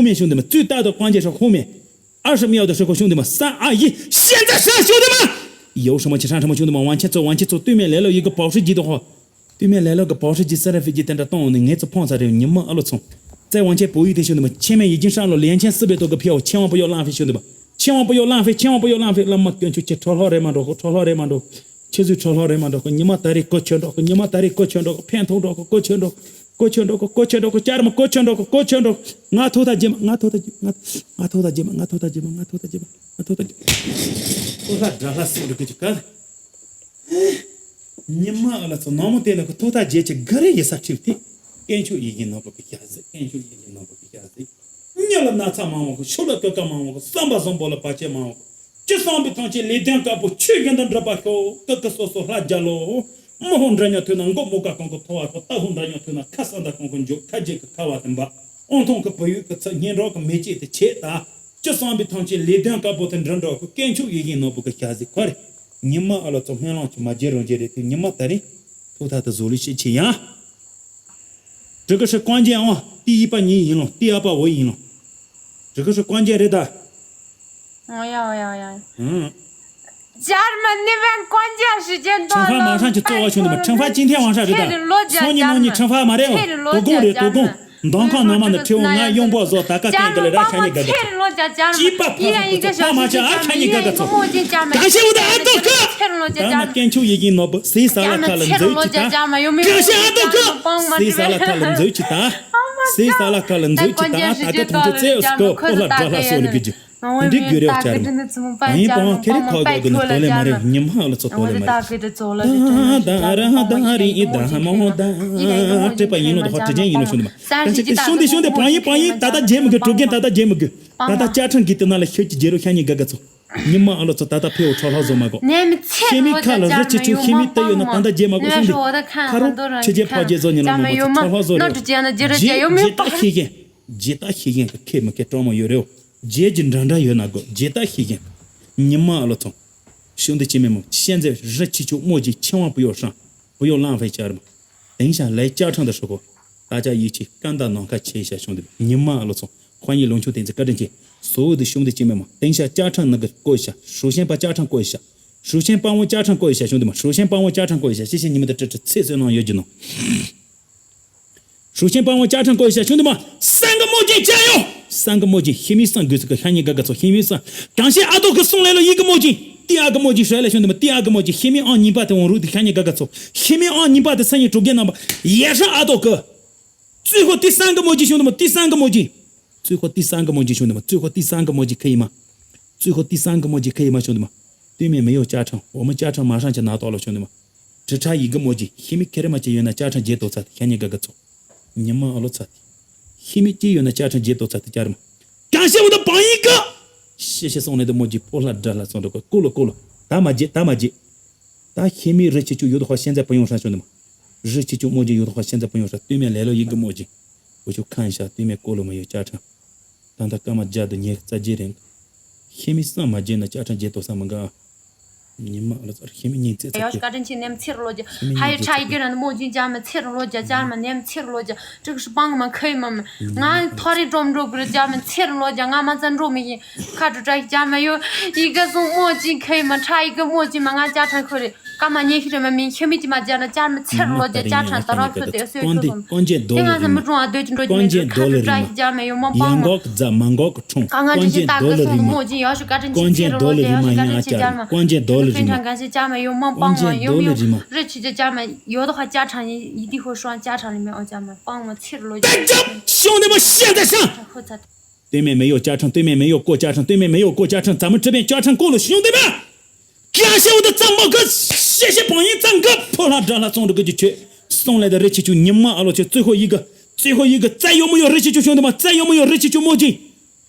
后面兄弟们，最大的关键是后面二十秒的时候，兄弟们，三二一，现在上，兄弟们！有什么请上什么，兄弟们，往前走，往前走，对面来了一个保时捷的话，对面来了个保时捷私人飞机在这动呢，眼子碰着的，你们二路冲，再往前补一点，兄弟们，前面已经上了两千四百多个票，千万不要浪费，兄弟们，千万不要浪费，千万不要浪费。那么跟出去，超好人嘛，着火，超好人嘛，着火。 ཁྱེད་ཚོས་ཁྲོ་ལྷོ་རེད་མ་འགྲོ་གི། ཉི་མ་ད་རེས་གོ་ཆོད་འགྲོ་གི། ཉི་མ་ད་རེས་གོ་ཆོད་འགྲོ་གི། ཕན་ཐོགས་འགྲོ་གི། གོ་ཆོད་འགྲོ་གི། གོ་ཆོད་འགྲོ་གི། གོ་ཆོད་འགྲོ་གི། ཅར་མ་གོ་ཆོད་འགྲོ་གི། གོ་ཆོད་འགྲོ་གི། ང་ཐོག་ཐག་རྗེས་མ། ང་ང་ཐོག་ཐག་རྗེས་མ། ང་ང་ཐོག་ཐག་རྗེས་མ། ང་ཐོག་ཐག་རྗེས་མ། ང་ཐོག་ཐག་རྗེས་མ། ཐོག་ཐག་དགྲ་ལྷ་སྲིན་འགྲོ་གི་ཅིག་ག་ཉི་མ་ཨ་ལ་ཚོ་ནང་མོ་དེ་ལ་གི་ཐོག་ཐག་རྗེས་ཀྱི་ག་རེ་ཡི་ས་ཁྲིབ་དེ། དཀོན་མཆོག་ཡིད་བཞིན་ནོར་བུ་གི་ཞག་ཟིག། དཀོན་མཆོག་ཡིད་བཞིན་ནོར་བུ་གི་ཞག་ཟིག། མྱི་ལ་ན་ཚ་མང་བ་གི། ཆོས་ལ་སྐུ་ཀ་མང་བ་གི། བསམ་པ་བཟང་པོ་ལ་བར་ཆད་མང་བ་གི། ཅི་བསམ་པའི་ཐམས་ཅད་ལས་དོན་དཀར་པོ། ཆོས་བཞིན་དུ་འགྲུབ་པར་ཤོག། ཀི་ཀི་སོ་སོ་ལྷ་རྒྱལ་ལོ། མི་ཕོ་འདྲ་མཉམ་ཐུག་ན་མགོ་མོ་ཀ་གང་གི་ཐོ་བ་ཤོག། རྟ་ཕོ་འདྲ་མཉམ་ཐུག་ན་ཁ་ས་མདའ་གང་གི་འཇོག། ཁ་རྗེ་གི་ཁ་བ་དེ་འབབ། དབང་ཐང་གི་བུ་ཡུག་གི་ཚ་སྙན་གྲགས་གི་མེ་ལྕེ་དེ་ཆད་ད། ཅི་བསམ་པའི་ཐམས་ཅད་ལས་དོན་དཀར་པོ་དེ་འགྲུབ་འགྲོ་གི། དཀོན་མཆོག་ཡིད་བཞིན་ནོར་བུ་གི་ཞག་ཟིག་ཁོ་རེ། ཉི་མ་ཨ་ལ་ཚོ་སྨོན་ལམ་གྱི་མ་བརྗེད་རང་བརྗེད་རེད་དེ། ཉི་མ་ད་རེས་ཐོག་ཐག་ཏུ་བཟོ་ལས་བྱེད་ཆེ་ཡང་། 这个是关键啊，第一把你赢了，第二把我赢了。这个是关键，རེད་ད། 哎呀哎呀哎呀！嗯。家人们，那边关键时间到了。 惩罚马上就做完，兄弟们，惩罚今天晚上，རེད་ད། སང་ཉིན་གནངས་ཉིན་惩罚་མ་རེད། དོ་དགོང་རེད། དོ་དགོང་། མདང་ཁང་ནང་མ་ནི་ཁྲེའུ་ང་གཡོག་པོ་བཟོ། ད་ཀ་ཀན་གི་ལ་ར་ཤ་ཉེ་ག་ག་ཚོ། ཅི་པ་ཕ་སོ་ཁོ་ཚོ་ཕ་མ་ཅི་ཨ་ཤ་ཉེ་ག་ག་ཚོ། གང་ཤེས་འུ་ད་ཨ་ཏོ་ཀ་ད་ན་དཀོན་མཆོག་ཡིད་བཞིན་ནོར་བུ་ཟས་ཟ་ལ་ཁ་ལ་འཛུལ་ཅི་ད། གང་ཤེས་ཨ་ཏོ་ཀ་ཟས་ཟ་ལ་ཁ་ལ་འཛུལ་ཅི་ད། ཟས་ཟ་ལ་ཁ་ལ་འཛུལ་ཅི་ད། ད་ཀ་ཐོང་ཅི་ཙེ་སི་ཀོ་ཕོ་ལ་དགྲ་ལ་སོ་ལ་གི་ཅི། འདི་རྒྱུ་རེ་བ་ཅར་མ། ཨ་ཡིན་པའང་ཁེ་རེ་ཁོ་གོ་གི་ན་དོ་ལེ་མ་རེད། ཉི་མ་ལ་ཚོ་དོ་ལེ་མ་རེད། ད་ད་ར་ད་རི་ཨི་ད་མོ་ད་ཨི་ད་ཧ་མོ་ད་ཨི་ད་ཧ་ད་སྤྲད་པ་ཡིན་ནོ། ད་ཧ་དྲི་ཅན་ཡིན་ནོ་ཤོད་ནི་མ། ད་ཅི་ཏི་ཤོང་དེ་ཤོང་དེ་པང་ཡིན་པང་ཡིན། ད་ད་རྗེ་མི་དགོས། གྲོ་རྒན་ད་ད་རྗེ་མི་དགོས། ད་ད་ཅ་ཁྲང་གི་དེ་ན་ལ་ཤོད་ཀྱི་རྗེ་རོ་ཤ་ཉེ་ག་ག་ཚོ། ཉི་མ་ཨ་ལོ་ཚོ་ད་ད་ཕེའུ་ཁྲོ་ལྷག་བཟོ་མ་གོ། ཤེས་མི་ཁ་ལ་རི་ཅི་ཆུ་ཤེས་མི་ད་ཡོད་ན་ད་ད་རྗེ་མ་གོ་ཤོང་དེ། ཁ་རོ་ཆེ་རྗེ་ཕོ་རྗེ་བཟོ་ཉི་ལ་མ་གོ་ཁྲོ་ལྷག་བཟོ་རེ། རྗེ་ད་ཤེས་ཀྱི། རྗེ་ད་ཤེས་ཀྱི་ཁེ་མི་ཁེ་ཀྲོ་མོ་ཡོད་རེ། རྗེ་ད་ཤེས་ཀྱི། ཉི་མ་ཨ་ལོ་ཚོ། ཤོང་དེ་ཅི་མེ་མོ་ཤན་ཛེ་རི་ཆི་ཆུ་མོ་ཇི་ཆེ་ཝང་པུ་ཡོ་ཧྲང་པུ་ཡོ་ལང་ཧྥེ་ཅར་མ། དེང་ཞག་ལས་ཅ་ཁྲང་དུ་ཧྲོ་གོ། ད་ཅག་ཡིད་ཆེས་སྐད་མདའ་ནང་ཁ་ཆེ་ཤ་ཤོང་དེ་ཉི་མ་ཨ་ལོ་ཚོ། ཁོ་གཉིས་ལུང་ཆུ་དེང་ཚེ་བཀའ་དྲིན་ཆེ། སོ་བོ་དེ་ཤོང་དེ་ཅི་མེ་མོ་དེང་ཞག་ཅ་ཁྲང་ནང་གི་བཀོད་ཤ་ཧྲུ་ཤན་པ་ཅ་ཁྲང་བཀོད་ཤ། ཧྲུའུ་ཆན་དཔའ་བོ་ཅ་ཆང་བསྐོལ་ཡོད་ཤག་བྱུང་འདུག་མ། ཧྲུའུ་ཆན་དཔའ་བོ་ཅ་ཆང་བསྐོལ་ཡོད་ཤག། ཤེས་ཤེས་ཉི་མ་དེ་ཁྲི་ཁྲི་ཚེ་བསོད་ནམས་ཡོད་རྒྱུ་ནོ། ཧྲུའུ་ཆན་དཔའ་བོ་ཅ་ཆང་བསྐོལ་ཡོད་ཤག་བྱུང་འདུག་མ། སང་གི་མོ་ཅན་ཅ་ཡོ། སང་གི་མོ་ཅན་ཤི་མི་སང་དགོས་སུ་གི་ཤ་ཉེ་ག་ག་ཚོ་ཤི་མི་སང་། གང་ཤེས་ཨ་ཏོ་གི་སོང་ལེ་ལོ་ཡི་གི་མོ་ཅན་ཏི་ཨ་གི་མོ་ཅན་ཧྲ་ལེ་བྱུང་འདུག་མ། ཏི་ཨ་གི་མོ་ཅན་ཤི་མི་ཨང་གཉིས་པ་དེ་འོང་རུ་དེ་ཤ་ཉེ་ག་ག་ཚོ་ཤི་མི་ཨང་གཉིས་པ་དེ་ས་ཉིན་དྲུག་བརྒྱ་རྣམ་པ་ཡེ་ཧྲ་ཨ་ཏོ་གི།最后第三个魔镜 བྱུང་འདུག་མ། 第三个魔镜། 最后第三个魔镜 བྱུང་འདུག་མ། 最后第三个魔镜 ཁ་ཡི་མ། 最后第三个魔镜 ཁ་ཡི་མ་བྱུང་འདུག་མ།对面没有家常，我们家常马上就拿到了 བྱུང་འདུག་མ། 只差一个魔镜，ཤི་མི་ཁེ་རེ་མ་ཅི་ཡོད་ན་ཅ་ཆང་བརྗེད་དོ་ཚ་དེ་ཤ་ཉེ་ག་ག་ཚོ། ཉི་མ་ཨ་ལོ་ཚ་དེ། ཤི་མི་ཅི་ཡོད་ན་ཅ་ཆང་བརྗེད་དོ་ཚ་དེ་ཅ་རེ་མ། 感谢我的榜一哥。 ཤེས་ཤེས་སོང་ནས་དེ་མོ་ཅི་ཕོ་ལྷ་དགྲ་ལྷ་སོང་འགྲོ་གི་ཀོ་ལོ་ཀོ་ལོ། ད་མ་བརྗེད་ད་མ་བརྗེད། ད་ཤི་མི་རི་ཆི་ཆུ་ཡོད་དོ་ཧ་ཤན་ཚ་པ་ཡོང་ཧྲ་བྱུང་འདུག་མ། རི་ཆི་ཆུ་མོ་ཅི་ཡོད་དོ་ཧ་ཤན་ཚ་པ་ཡོང་ཧྲ་对面来了一个魔镜། 我就看一下对面过了没有家常。 ད་ལྟ་སྐར་མ་བརྒྱ་དང་ཉི་ཤུ་རྩ་བརྒྱད་རིང་། ཤི་མི་སང་མ་བརྗེད་ན་ཅ་ཆང་བརྗེད་དོ་ས་མི་འགའ། ཉི་མ་ལ་ཚར་ཤི་མི་ཉིན་ཙེ་ཚ་ཡོ་ཤི་ཀ་དྲིན་ཆེ་ནེམ་ཚེར་ལོ་ཇ། ཧ་ཡི་ཁྲ་ཡི་གེ་ར་མོ་ཇིན་ཇ་མ་ཚེར་ལོ་ཇ་ཇ་མ་ནེམ་ཚེར་ལོ་ཇ། ཀྲིག་ཤི་པང་མ་ཁའི་མ་མ། ང་ཐོ་རི་ཀྲོམ་ཀྲོ་གུ་ར་ཇ་མ་ཚེར་ལོ་ཇ། ང་མ་ཚ་འགྲོ་མི་ཡིན། ཁ་ཀྲུ་ཀྲ་ཡི་ཇ་མ་ཡོ། ཡི་གེ་སོང་མོ་ཇིན་ཁའི་མ་ཁྲ་ཡི་གེ་མོ་ཇིན་མ་ང་ཅ་ཁྲ་ཁོ་རེ། ཀ་མ་ཉེ་ཤི་རེ་མ་མིན་ཤི་མི་ཅི་མ་ཇ་ན་ཅ་མ་ཚེར་ལོ་ཇ་ཅ་ཁྲ་ད་ར་ཁོ་དེ་སོ་ཡོ་ཁོ་སོང་། དེ་ང་ཚ་མི་གྲོང་ཨ་སྡོད་ཀྱི་འགྲོ་ཀྱི་མེད་ཁ་ཀྲུ་ཀྲ་ཡི་ཇ་མ་ཡོ་མ་པང་མ་ཡོ། 光剑夺了人马，阳光在满高个冲，光剑夺了人马。 ཀྲིན་ཆེ་ཏག་ཀ་སོང་མོ་ཇིན་ཡོ་ཤི་ཀ་ཀྲིན་ཆེ་ཚེ་རོ་ལོ་ཇ་ཡོ་ཤི་ཀ་ཀྲིན་ཆེ་ཇར་མ། 光剑夺了人马。 ཀྲིན་ཆེ་ཇར་མ་ཡོ་མ་པང་མ་ཡོ་མ་ཡོ་རི་ཆི་ཇ་ཇར་མ་ཡོ་དོ་ཁ་ཇར་ཁྲང་ཡི་དི་ཧོ་ཧྲང་ཇར་ཁྲང་ལི་མེ་ཨོ་ཇར་མ་པང་མ་ཚེ་རོ་ལོ་ཇ། 兄弟们，现在上！ ཁོ་ཚ། 对面没有家常，对面没有过家常，对面没有过家常，咱们这边家常过了，兄弟们。 感谢我的藏宝哥，谢谢榜一藏哥，破烂渣拉送这个就去，送来的热气球，你妈了去，最后一个，最后一个，再有没有热气球，兄弟们？再有没有热气球墨镜？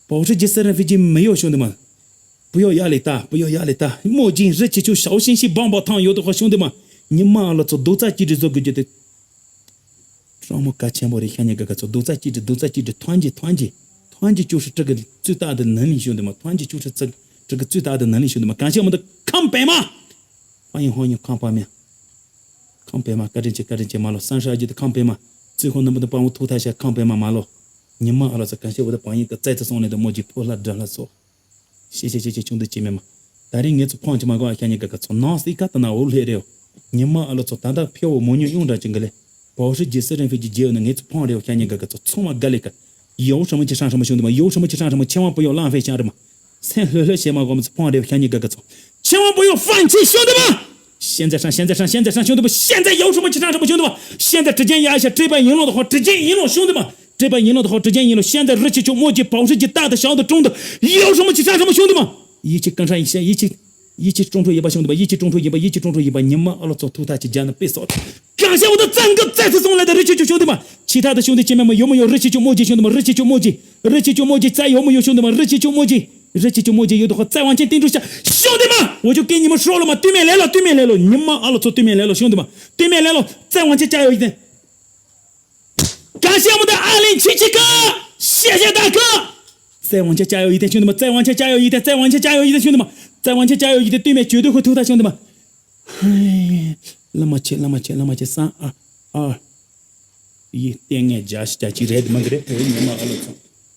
保时捷私人飞机没有，兄弟们，不要压力大，不要压力大。墨镜、热气球、绍兴式棒棒糖有的话，兄弟们，你妈了，走都在记者做个觉得。 སྤྲང་མོ་གལ་ཆེན་པོ་རེད་ཤ་ཉེ་ག་ག་ཚོ། རྡོག་རྩ་གཅིག་སྒྲིལ། རྡོག་རྩ་གཅིག་སྒྲིལ། ཐོན་གྱི་ཐོན་གྱི། ཐོན་གྱི་བཅུ་ཧྲི་ཀྲི་གི་རྩོད་ལྟ་དུ་ནན་ལིང་ཞུ་འདི་མ། ཐོན་གྱི་བཅུ་ཧྲི་ཀྲི་གི་རྩོད་ལྟ་དུ་ནན་ལིང་ཞུ་འདི་མ། གང་བྱས་མོ་འདི་ཁམས་པད་མ། ཧ་ཡིན་ཧོ་ཡིན་ཁམས་པད་མ། ཁམས་པད་མ་བཀའ་དྲིན་ཆེ་བཀའ་དྲིན་ཆེ་མ་ལོ། སང་ཧྲ་རྒྱུ་དུ་ཁམས་པད་མ། རྩོད་ཁོ་རྣམ་པ་དུ་པང་བུ་ཐུག་ཐ་ཤ་ཁམས་པད་མ་མ་ལོ། ཉི་མ་ཨ་ལོ་ཚ་གང་བྱས་བོ་དུ་པང་ཡིན་གི་རྩལ་དུ་སོང་ནས་དུ་མོ་གྱི་ཕོ་ལྷ་དགྲ་ལྷ་སོ། ཤེས་ཤེས་ཤེས་ཤེས་ཆུང་དུ་ཅི་མེད་མ། ད་རིང་ངེད་ཚོ་ཕོང་ཅི་མ་གོ་ཨ་ཤ་ཉེ་ག་ག་ཚོ་ནང་སི་ཀ་ཏ་ན་འོ་ལྷེ་རེའོ། ཉི་མ་ཨ་ལོ་ཚོ་ད་ལྟ་ཕེ་འོ་མོ་ཉུ་ཡོང་འདྲ་ཅིག་གི་ལེ། བའོ་ཧྲི་རྗེ་སི་རིན་ཕི་ཅི་རྗེའོ་ནི་ངེད་ཚོ་ཕོང་རེའོ་ཤ་ཉེ་ག་ག་ཚོ་ཚང་མ་ག་ལེ་ག། ཡའོ་ཧྲ་མོ་ཅི་ཧྲང་ཧྲ་མོ་ཤུང་དུ་མ། ཡའོ་ཧྲ་མོ་ཅི་ཧྲང་ཧྲ་མོ་ཆེ་ཝང་པོ་ཡོ་ལང་ཧྥེ་ཤང་རི་མ། སེམས་ལྷོད་ལྷོད་བྱེད་མ་གོ་མི་ཚོ་ཕོང་རེའོ་ཤ་ཉེ་ག་ག་ཚོ། ཆེ་ཝང་པོ་ཡོ་ཧྥན་ཆི་ཤུང་དུ་མ། 现在上，现在上，现在上，兄弟们，现在有什么去上什么，兄弟们，现在直接压一下，这边赢了的话，直接赢了，兄弟们。 这边赢了的话，直接赢了。现在热气球、墨镜、保时捷大的、小的、中的，有什么去上什么，兄弟们！一起跟上一下，一起，一起中出一把，兄弟们，一起中出一把，一起中出一把。你们阿拉走图他去加的被扫的。感谢我的赞哥再次送来的热气球，兄弟们。其他的兄弟姐妹们，有没有热气球、墨镜，兄弟们？热气球、墨镜，热气球、墨镜，再有没有，兄弟们？热气球、墨镜，热气球、墨镜有的话，再往前顶住下，兄弟们，我就跟你们说了嘛，对面来了，对面来了，你们阿拉走对面来了，兄弟们，对面来了，再往前加油一点。 感谢我们的二零七七哥，谢谢大哥。再往前加油一点，兄弟们！再往前加油一点，再往前加油一点，兄弟们！再往前加油一点，对面绝对会偷他，兄弟们！哎，那么切，那么切，那么切，三二二一，点眼加是加起来的嘛，给他，哎，你妈了操！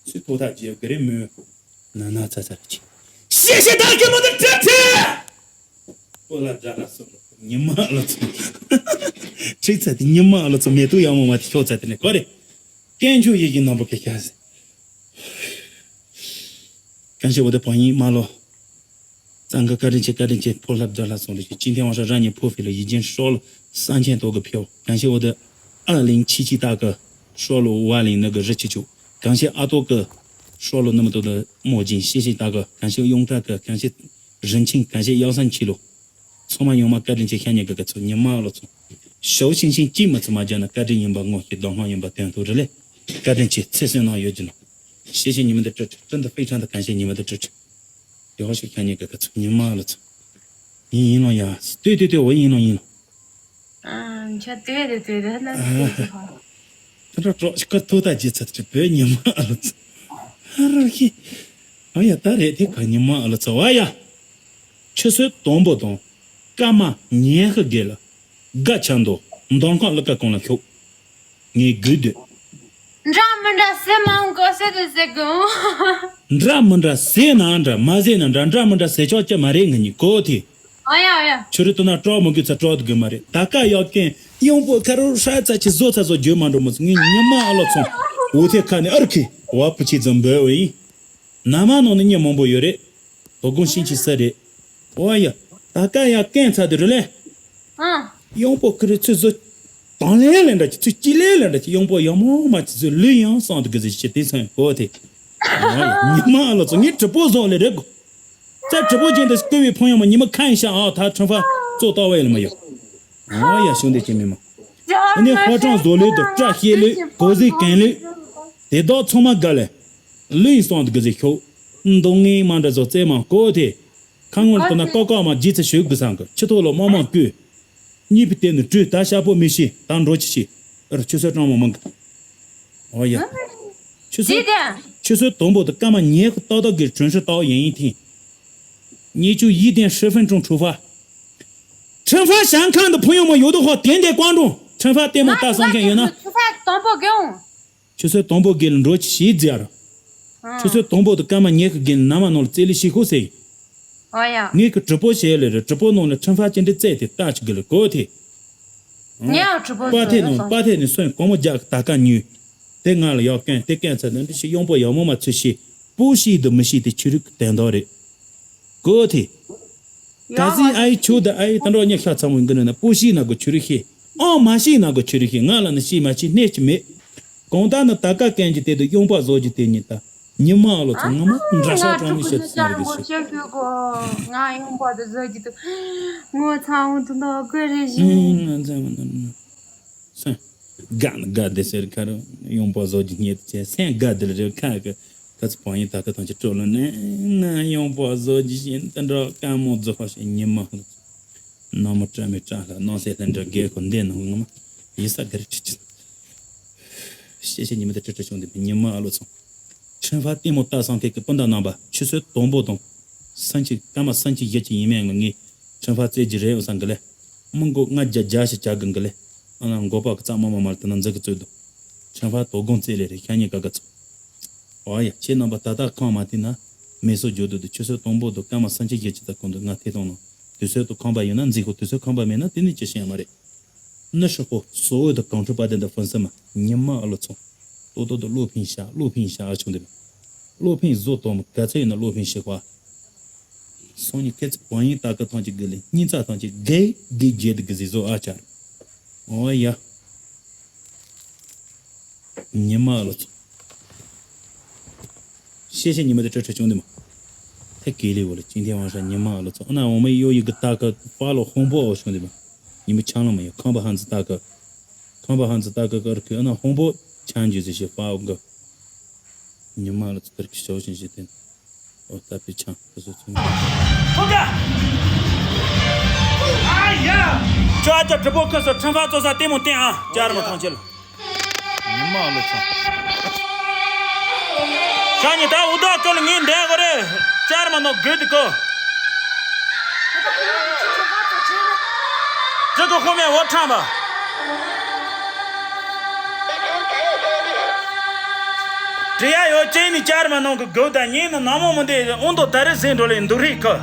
是偷他姐，给他没有？那那咋咋的去？谢谢大哥们的支持。 པོ་ལ་དགྲ་ལ་སོགས་ཉི་མ་ཨ་ལོ་ཚོ། ཁྲིག་ཚ་དེ་ཉི་མ་ཨ་ལོ་ཚོ་མེ་ཏོག་ཡག་མོ་མ་དེ་ཤོག་ཚ་དེ་ནས་གོ་རེ། ཀན་ཆུ་ཡི་གི་ནམ་པོ་ཁེ་ཁ་ཟེ། ཀན་ཤེ་བོ་དེ་བང་ཡིན་མ་ལོ། གཙང་ཁ་བཀའ་དྲིན་ཆེ་བཀའ་དྲིན་ཆེ་ཕོ་ལྷ་དགྲ་ལྷ་སོང་ལེ་ཞེ་ཅིན་ཐེ་ཝང་ཧྲ་ར་ཉི་ཕོ་ཕི་ལ་ཡི་ཅན་ཧྲོ་ལོ་སང་ཆེན་ཏོ་གི་ཕེའོ། ཀན་ཤེ་བོ་དེ་ཨ་ལིང་ཆི་ཆི་ཏ་གི་ཧྲོ་ལོ་ཝ་ལིང་ནི་གི་རི་ཆི་ཆུ། ཀན་ཤེ་ཨ་ཏོ་གི་ཧྲོ་ལོ་ནི་མི་ཏོ་དེ་མོ་ཅིན་ཤེ་ཤེ་ཏ་གི་ཀན་ཤེ་ཡོང་ཏ་གི་ཀན་ཤེ་རིན་ཆིན་ཀན་ཤེ་ཡག་སང་ཆི་ལོ། ཚང་མ་ཡོང་མ་བཀའ་དྲིན་ཆེ་ཤ་ཉེ་ག་ག་ཚོ་ཉི་མ་ཨ་ལོ་ཚོ། ཞའོ་ཤིང་ཤིང་གཅིག་མ་ཚོ་མ་རྒྱ་ན་བཀའ་དྲིན་ཡིན་པ་ངོ་ཤེས་གདོང་ཁ་ཡིན་པ་དོན་ཐུག་རེ་ལེ། བཀའ་དྲིན་ཆེ་ཚེ་བསོད་ནམས་ཡོད་ཀྱི་ནོ། ཤེས་ཤེས་ཉི་མ་འདི་སྤྲོད་ཁྲི་ཁྲི་འདི་དཔེ་ཁྲ་འདི་གང་ཤེས་ཉི་མ་འདི་སྤྲོད་ཁྲི། ཡོ་ཤོ་ཤ་ཉེ་ག་ག་ཚོ་ཉི་མ་ཨ་ལོ་ཚོ། ཡིན་ཡིན་ལོ་ཡ། ལྟོས་ལྟོས་ལྟོས་འོ་ཡིན་ལོ་ཡིན་ལོ། ཨ་ཁྱོད་ལྟོས་ལྟོས་ལྟོས་ལྟོས་ལྟོས་ལྟོས་ཧ། ད་ད་གྲོགས་ཤིག་ག་ཐུག་ད་རྗེས་ཚ་དྲི་བོད་ཉི་མ་ཨ་ལོ་ཚོ། ཨ་རོ་ཧི། ཨ་ཡ་ད་རེད་དེ་ག་ཉི་མ་ཨ་ལོ་ཚོ་བ་ཡ། ཆུ་ཚོད་དང་པོ་དང་། སྐར་མ་ཉི་ཤུ་དགེ་ལ། དགའ་ཆ་འདོ། མདང་ཁང་ལ་ཀ་གང་ལ་ཤོག་ངས་དགོས་འདོད། འདྲ་མི་འདྲ་ཟེར་མ་འོང་གོ་ཟེར་དུ་ཟེར་གོ་འདྲ་མི་འདྲ་ཟེར་ན་འདྲ་མ་ཟེར་ན་འདྲ། འདྲ་མི་འདྲ་ཟེར་ཆོག་ཀྱི་མ་རེད་ང་གཉིས་གོ་དེ། ཨ་ཡ་ཨ་ཡ། ཆུ་རུ་དུ་ན་སྐྲག་མོ་གི་ཚ་སྐྲག་དུ་གི་མ་རེད། ད་ཀ་ཡག་གན་གཡོང་པོ་ཁ་རུ་ཧྲ་ཚ་ཆི་བཟོ་ཚ་བཟོ་རྒྱུ་མ་འགྲོ་མོ་ཚོ་ངའི་ཉི་མ་ཨ་ལོ་ཚོང་འུ་ཐེ་ཁ་ནས་ཨར་ཁི་བ་པུ་ཆི་ཙམ་འབོད་འོ་ཡིན། ན་མ་ནང་ནས་མྱི་མང་པོ་ཡོད་རེད། དོ་དགོང་ཤིང་ཆི་ས་རེད། ཨོ་ཡ། ད་ཀ་ཡག་གན་ཚ་དུ་རུ་ལེ། ཨ། གཡོང་པོ་ཁ་རུ་ཚུ་བཟོ། དང་ལེན་ལེན་འདྲ་ཅི་ཚུ་ཅི་ལེན་ལེན་འདྲ་ཅི་གཡོང་པོ་ཡག་མོ་མ་ཅི་ཚུ་ལུས་ཡང་སང་དུ་གི་ཟི་ཤི་དེ་སང་གོ་དེ། ཉི་མ་ཨ་ལོ་ཚོ་ངའི་གྲི་པོ་བཟོ་ལེ་རེད་གོ། རྩ་གྲི་པོ་ཅན་དུ་བསྐུལ་བའི་ཕུང་ཡང་མ་ཉི་མ་ཁ་ཡིན་ཤ་ཨ་ཐ་ཁྲིམས་ཕ་གཙོ་ལྟ་བ་ཡིན་ལ་མ་ཡོད། ཨ་ཡ་ཤོང་དེ་ཅི་མི་མ། ཨ་ནི་ཧོ་ཀྲང་བཟོ་ལུས་དུ་བཀྲ་ཤིས་ལུས་གོ་ཟི་གན་ལུས། དེ་དག་ཚང་མ་དགའ་ལེ། ལུས་སང་དུ་གི་ཟི་ཤོག། མདོ་ངའི་མ་འདྲ་བཟོ་རྩེ་མ་གོ་དེ། ཁ་ངོར་དུ་ན་ཀོ་ཀོ་མ་ཇི་ཚ་ཞུག་གི་སང་གི་ཁྱི་ཐོག་ལོ་མོ་མོ་བསྐུལ། གཉིས་པའི་སྟེང་དུ་བྲུས་ད་ཤ་པོ་མི་ཤི་ད་འགྲོ་ཅི་ཤི། ཨར་ཆུ་སོད་གྲང་མོ་མང་གི། ཨོ་ཡ། ཆུ་སོད། ཆུ་སོད་དོམ་པོ་དུ་ཀ་མ་ཉེ་གི་ཏག་ཏག་གི་གྲོན་ཧྲི་ཏག་ཡིན་ཡིན་ཐིང་། ཉེ་ཆུ་ཡི་དེན་ཧྲི་ཧྥན་ཀྲུང་ཁྲུ་ཧྥ། ཁྲིམས་ཧྥ་ཞང་ཁང་དུ་ཕུ་ཡོང་མ་ཡོད་དོ་ཧོ་དེན་དེ་ཀོང་ཀྲུང་ཁྲིམས་ཧྥ་ལྟད་མོ་ལྟ་སང་མཁན་ཡོད་ན། ཆུ་སོད་དོམ་པོ་དགེ་འོང་། ཆུ་ཚོད་དང་པོ་དགེ་ལ་འགྲོ་ཅི་ཞེས་མཛད་ར། ཨ། ཆུ་ཚོད་དང་པོ་དུ་སྐར་མ་ཉི་ཤུ་དགེ་ལ་ན་མ་ནང་ལ་རྩེ་ལི་ཤི་ཁུ་སེ། ཨ་ཡ། ངས་ཀྱི་གྲི་པོ་བྱས་ལེ་རེ་གྲི་པོ་ནང་ལ་ཁྲིམས་ཧྥ་ཅི་འདྲི་རྩེ་དེ་ལྟ་ཅི་དགེ་ལ་གོ་ཐེ། ངས་ཨ་གྲི་པོ་པ་ཐེ་བཟོས་ནང་སོང་། པ་ཐེ་ནས་སོན་གོང་མོ་རྒྱག་གི་ད་ཀ་ཉུས། དེ་ང་ལ་ཡག་ཀན་དེ་ཀན་ཚ་ནས་འདི་ཞིག་གཡོང་པོ་ཡག་མོ་མ་ཚུད་ཤི། པུ་ཤི་དུ་མི་ཤི་དེ་ཆུ་རིག་གི་དན་དོ་རེད། གོ་ཐེ། ད་སི་ཨའི་ཆུ་ད་ཨའི་ད་འགྲོ་ཉི་ཤ་ཚ་མོ་འགི་ནི་ན་པུ་ཤི་ན་གོ་ཆུ་རི་ཤི། ཨང་མ་ཤི་ན་གོ་ཆུ་རི་ཤི་ང་ལ་ནི་ཤི་མ་ཤི་གནས་ཅི་མེད། གང་ལྟར་ནི་ད་ཀ་ཀན་གྱི་དེ་དུ་གཡོང་པ་བཟོ་རྒྱུ་དེ་ཉིད་ད་ཉི་མ་ཨ་ལོ་ཚོ་ང་མ་འདྲ་ཤ་གྲོང་མི་ཤི་ཚ་རི་ཤི། ང་གཡོང་པ་དུ་བཟོ་རྒྱུ་དུ་ངོ་ཚ་འོང་དུ་ནོ་གོ་རི་ཤི། ང་ཚ་མ་ན་ན། སེམས་དགའ་ན་དགའ་བདེ་ཟེར་ཁ་རུ་གཡོང་པོ་བཟོ་རྒྱུ་རྙེད་བྱས་སེམས་དགའ་བདེ་ལ་རེ་ཁ་གི་ཁ་ཚ་བང་ཡིན་ད་ཁ་ཐང་ཆེ་སྤྲོ་ལོ་ནས་ན་གཡོང་པོ་བཟོ་རྒྱུ་བཞིན་དུ་འགྲོ་དཀའ་མོ་རྫོགས་པ་ཞིག་ཉི་མ་ཧུ་ལ་ཚོ་ནང་མོ་བཀྲ་མི་བཀྲ་ལ་ནང་སེ་ལྷན་འདྲ་རྒས་ཁོ་འདས་ནང་ངོ་མ་ཡིན་ས་ག་རེ་ཁྲི་ཆི་ཤེས་ཤེས་ཉི་མ་དེ་ཁྲི་ཁྲི་བྱུང་དེ་ཉི་མ་ཨ་ལོ་ཚོ། ཁྲིམས་ཧྥ་ལྟད་མོ་ལྟ་སང་ཐད་ཀྱི་སྤུན་ཟླ་རྣམ་པ་ཆུ་ཚོད་དང་པོ་དང་། སང་ཆི་སྐར་མ་སང་ཆི་བཞི་ཆི་ཡིན་མིན་ལ་ངས་ཁྲིམས་ཧྥ་རྩེད་ཀྱི་རེད་འོ་སང་གི་ལེ། མི་མགོ་ལྔ་བརྒྱ་བརྒྱ་ཞིག་བྱ་གི་འགི་ལེ། ཨ་ན་མགོ་པ་གི་རྩ་མ་མ་མར་དེ་ན་འཛི་གི་རྩོད་དུ། ཁྲིམས་ཧྥ་དོ་དགོང་རྩེད་ལེ་རེད་ཤ་ཉེ་ག་ག་ཚོ། ཨོ་ཡ་ཁྱེད་རྣམ་པ་ད་ལྟ་ཁང་མ་དེ་ན་མེ་སོ་བརྗོད་དུ་དུ་ཆུ་ཚོད་དང་པོ་དུ་སྐར་མ་སང་ཆི་བཞི་ཆི་ད་གོང་དུ་ང་ཐེ་གཏོང་ནང་དུས་ཚོད་དུ་ཁང་པ་ཡོད་ན་འཛི་ཁོ་དུས་ཚོད་ཁང་པ་མེད་ན་དེ་ནི་ཅི་ཤེས་ཡ་མ་རེད། ནི་ཧྲི་ཧོ་སོ་འོད་དུ་གང་ཁྲི་པ་དེ་འདི་ཕུན་སུམ་མ་ཉི་མ་ཨ་ལོ་ཚོ། ཏོ་ཏོ་ཏོ་བློ་ཕན་ཤ་བློ་ཕན་ཤ་ཨ་ཆུང་དེ་མ། བློ་ཕན་བཟོ་ཏོ་མ་ག་ཚད་ཡིན་ན་བློ་ཕན་ཤི་བ། སོང་ཉི་ཁེ་ཚི་བང་ཡིན་ཏ་ཀ་ཐང་ཅིག་གི་ལེ་སྙིང་རྩ་ཐང་ཅིག་གེ་གེ་རྒྱལ་དུ་གི་ཟི་བཟོ་ཨ་ཆར། ཨོ་ཡ། ཉི་མ་ཨ་ལོ་ཚོ། ཤེས་ཤེས་ཉི་མ་དེ་སྤྲོ་སྤྲོ་བྱུང་དེ་མ། ཐེ་གེ་ལི་བོ་ལ་ཅིང་ཐེ་ཝང་ཧྲ་ཉི་མ་ཨ་ལོ་ཚོ་ཨ་ན་འོ་མ་ཡོ་ཡི་གི་ཏ་ཀ་ཧྥ་ལོ་ཧོང་པོ་ཨོ་བྱུང་དེ་མ། ཉི་མ་ཆང་ལ་མ་ཡོ་ཁང་པ་ཧན་ཙི་ཏ་ཀ། ཁང་པ་ཧན་ཙི་ཏ་ཀ་ཀར་ཁུ་ཨ་ན་ཧོང་པོ་ཆང་ཇུ་ཟི་ཤི་ཧྥ་ཨོ་གི། ཉི་མ་ལ་ཚུ་དར་གྱི་ཞའོ་ཞིན་ཞི་བསྟན། ཨོ་ཏ་པི་ཆང་ཁུ་སུ་ཚུ། ཨ་ཡ། ཅོ་ཨ་ཅོ་གྲི་པོ་ཁུ་སུ་ཁྲིམས་ཧྥ་ཙོ་ས་ལྟད་མོ་བསྟན་ཨ་ཅར་མ་ཐང་ཆེ་ལ། ཉི་མ་ལ་ཚང་། ཤ་ཉི་ད་འུ་ད་ཀ་ལ་ངའི་འདས་གོ་རེ་ཅར་མ་ནོ་གོས་དི་ཀོ། ཅི་གི་ཧོ་མེ་འོ་ཁྲང་བ། དྲི་ཡ་ཡོ་ཅེ་ནི་ཅར་མ་ནང་གི་གོ་ད་ཉིན་ནི་ནང་མོ་མི་འདི་ཨོང་དོ་ད་རེ་ཟིན་འགྲོ་ལེ་འདུག་རིག་གི།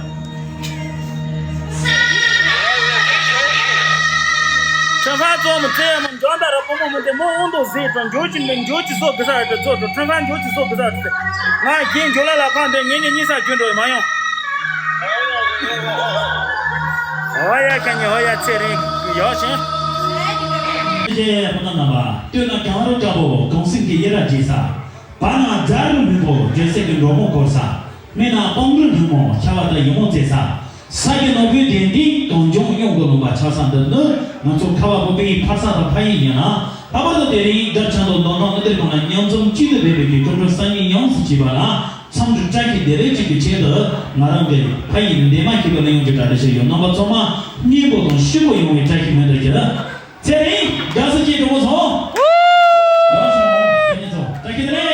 ཁྲི་ཧྥ་ཙོ་མི་ཙེ་མི་འཇོན་ད་ར་པོ་མོ་མི་འདི་མོ་ཨོང་དོ་ཟིན་འགྲོ་འཇོ་ཅི་འདི་འཇོ་ཅི་སོ་གི་ས་རེད་ཙོ་ཏོ་ཁྲི་ཧྥ་འཇོ་ཅི་སོ་གི་ས་རེད། ང་རྒན་འཇོ་ལ་ལ་ཁང་འདི་ངེད་གཉིས་གཉིས་ས་རྒྱུ་འགྲོ་མ་ཡོང་། ཨོ་ཡ་ཁ་ཉི་ཨོ་ཡ་ཚེ་རིང་ཡོ་ཤིང་། ཞེས་སྤུན་ཟླ་རྣམ་པ་སྟོད་ན་གངས་རི་དཀར་པོ་གངས་སེང་གི་གཡུ་རལ་འཇིབ་ས། བར་ན་རྫ་རི་མུན་པོ་ལྗོན་ཤིང་གི་འབྲོག་མོ་བསྐོར་ས། སྨད་ན་སྤང་རི་སྨུག་མོ་ཆར་པ་དང་ཡུ་མོ་རྩེ་ས། ས་གི་ནོར་བུའི་གདན་སྟེང་གངས་ལྗོངས་གཡུང་དུ་ལུང་པ་ཆགས་ས་འདི་ནི་ང་ཚོ་ཁ་བ་བུ་པའི་ཕ་ས་དང་ཕ་ཡུལ་ཡིན་ལ། ལྷག་པར་དུ་དེ་རིང་སྒར་ཆེན་དུ་མདོ་སྟོད་གླིང་སྡེ་ཁང་ལ་མཉམ་འཛོམས་གཅིག་ཏུ་ཕེབས་པའི་གི་སྤྲོ་སྤྲོ་སང་ཉིན་ཉམས་སུ་བྱས་པ་ལ་འཚམས་འདྲི་བཀྲ་ཤིས་བདེ་ལེགས་གཅིག་གི་ཆེད་དུ་ང་རང་གི་ཕ་ཡུལ་འདན་མ་ཁྱེད་ཀྱི་གླེང་ཡོང་གི་གྲ་སྒྲིག་བྱས་ཡོད། རྣམ་པ་ཚང་མ་སྙན་པོ་དང་ཞིབ་པོ་ཡོང་བའི་བཀྲ་ཤིས་སྨོན་འདུན་ཞུ། ཚེ་རིང་དགའ་བསུ་ཆེ་གྲོགས་པོ་ཚོ། ཡོ་ཤ་ཁྱེད་ཚོ་བཀྲ་ཤིས་བདེ་ལེགས།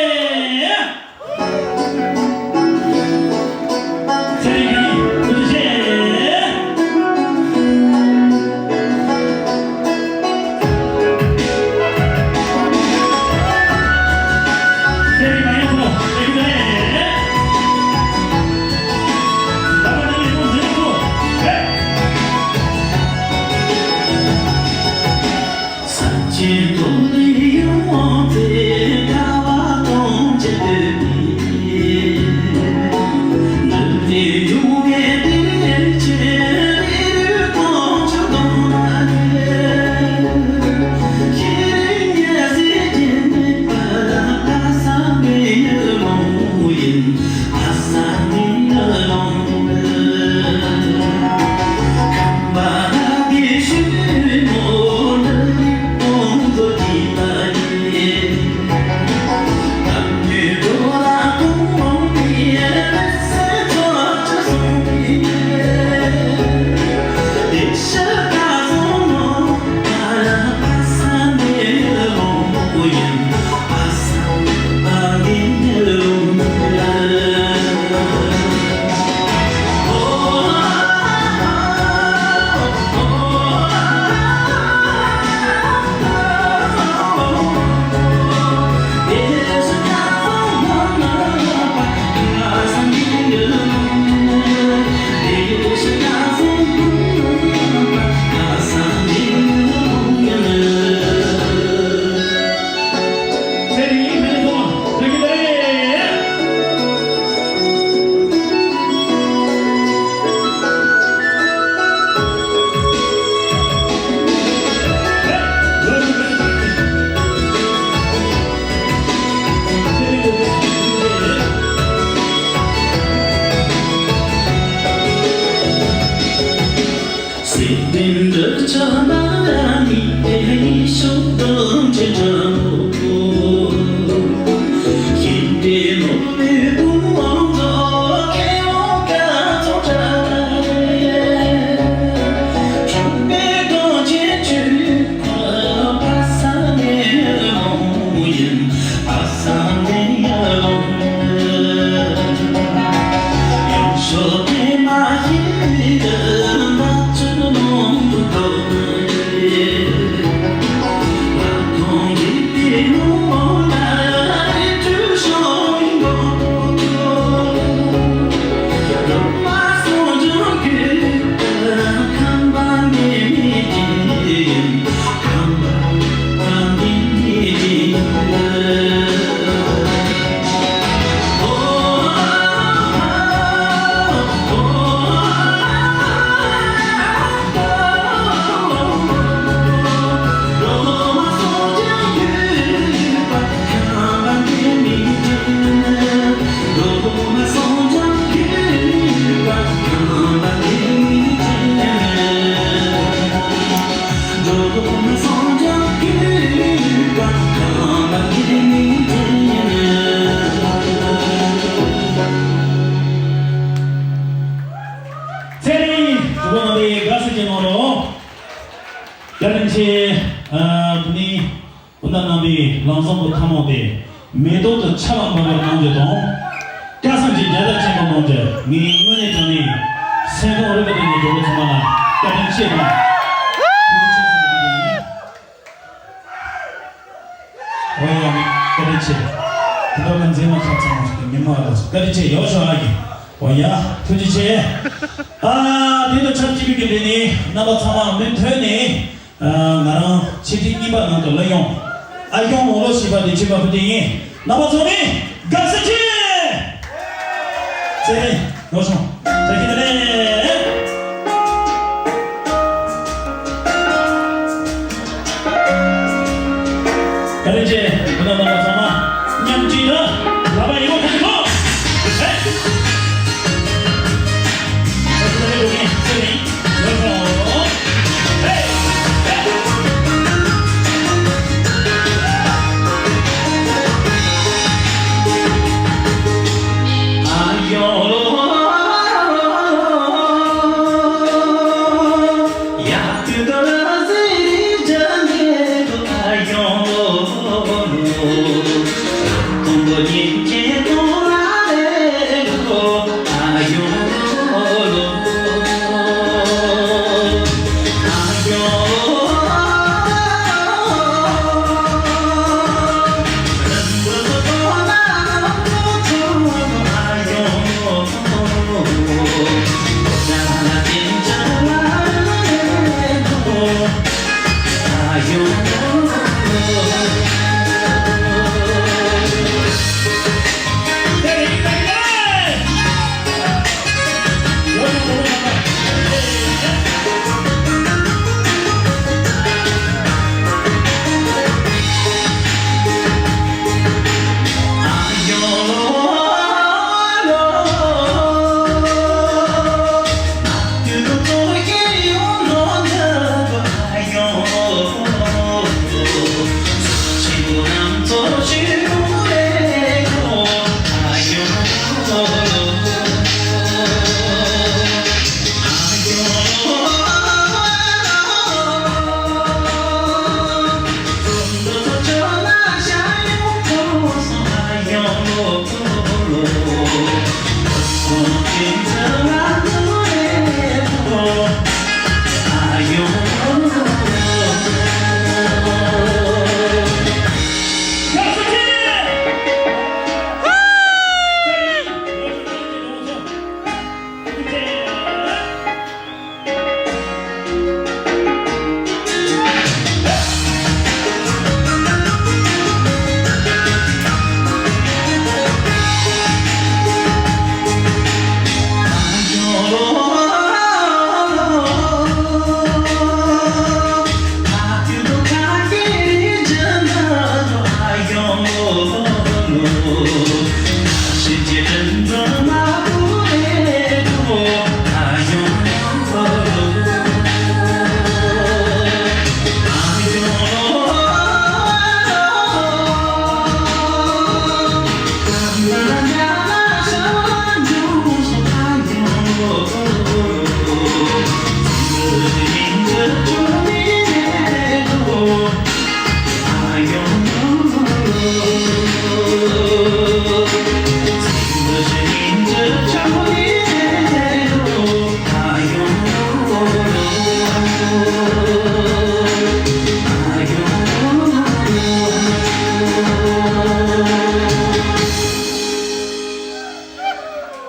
ལམ་བཟང་པོ་ཐ་མ་སྟེ། མེ་ཏོག་ཏུ་ཆར་བ་འབབ་པ་གནང་རྒྱུ་དང་། སྐལ་བཟང་གི་རྒྱལ་དར་ཆེན་པོ་གནང་རྒྱུ། ངས་དངོས་གནས་དྲང་གནས་སེམས་ཁོང་རུས་པ་དང་ནས་འགྲོ་བོ་ཚང་མ་ལ་བཀའ་དྲིན་ཆེ་དང་། ཐུགས་རྗེ་ཆེ་ཟེར་ནས་འདུག་ཡིན། ཨོ་ཡ་མི་བཀའ་དྲིན་ཆེ། དེ་འདྲ་ལ་མཛེས་མ་ཁྱབ་ཚང་མ་ཞིག་གི་མི་མ་ལ་བཀའ་དྲིན་ཆེ་ཡོ་ཤོ་ཨ་གི། ཨོ་ཡ་ཐུགས་རྗེ་ཆེ། ཨ་དེ་ལ་ཆབས་ཅིག་གི་འདི་ནི་རྣམ་པ་ཚང་མ་མུ་མཐུད་ནས། ང་རང་ཆེ་ཁྲི་གཉིས་པ་ནང་དུ་སླེབས་ཡོང་། ཨ་སྐྱོང་མོ་ལོ་ཞེས་པ་དེ་ཆེན་པ་བུ་དེ་ཡིན། རྣམ་པ་ཚོ་ནི་དགའ་བསུ་ཆེ། ཚེ་རིང་ལོ་ཆུང་བཀྲ་ཤིས་བདེ་ལེགས། བཀའ་དྲིན་ཆེ། བུ་དང་རྣམ་པ་ཚང་མ་མཉམ་གཅིག་ཏུ་ལག་པ་ཡིད་འོང་ཁ་ཤས་ཐོག་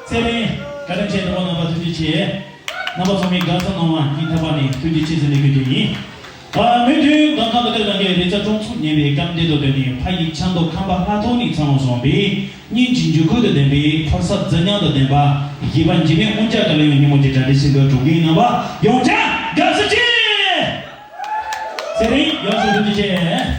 ཚེ་རིང་། བཀའ་དྲིན་ཆེ། གྲོགས་པོ་རྣམ་པ་ཐུགས་རྗེ་ཆེ། རྣམ་པ་ཚང་མས་དགའ་བསུ་གནང་བ་སྙིང་ཐག་པ་ནས་ཐུགས་རྗེ་ཆེ་ཟེར་ནས་ཞུ་རྒྱུ་ཡིན། ཨ་མུ་མཐུད་མདོ་ཁམས་དགའ་ལྡན་གྱི་རེ་ཚ་ཀྲོང་ཚོ་ཉེ་བའི་སྐམ་འདི་དང་བསྟུན་ནས་ཕ་ཡི་ཆབ་མདོ་ཁམས་པ་ལྷ་ཐོག་ནས་ཚང་བ་སོང་བའི་སྙིང་རྗེ་འཇུག་སྒོ་དང་ལྡན་པའི་ཕོ་གསར་རྫི་སྙིང་དང་ལྡན་པ་གཞས་པ་འཇིགས་མེད་དབང་རྒྱལ་ག་ལ་ཡང་སྙིང་རྗེ་གྲ་སྒྲིག་ཞིག་གི་གྲོགས་རྒན་རྣམ་པ་ཡོངས་ཀྱང་དགའ་བསུ་ཆེ། ཚེ་རིང་ཡོངས་སུ་ཐུགས་རྗེ་ཆེ།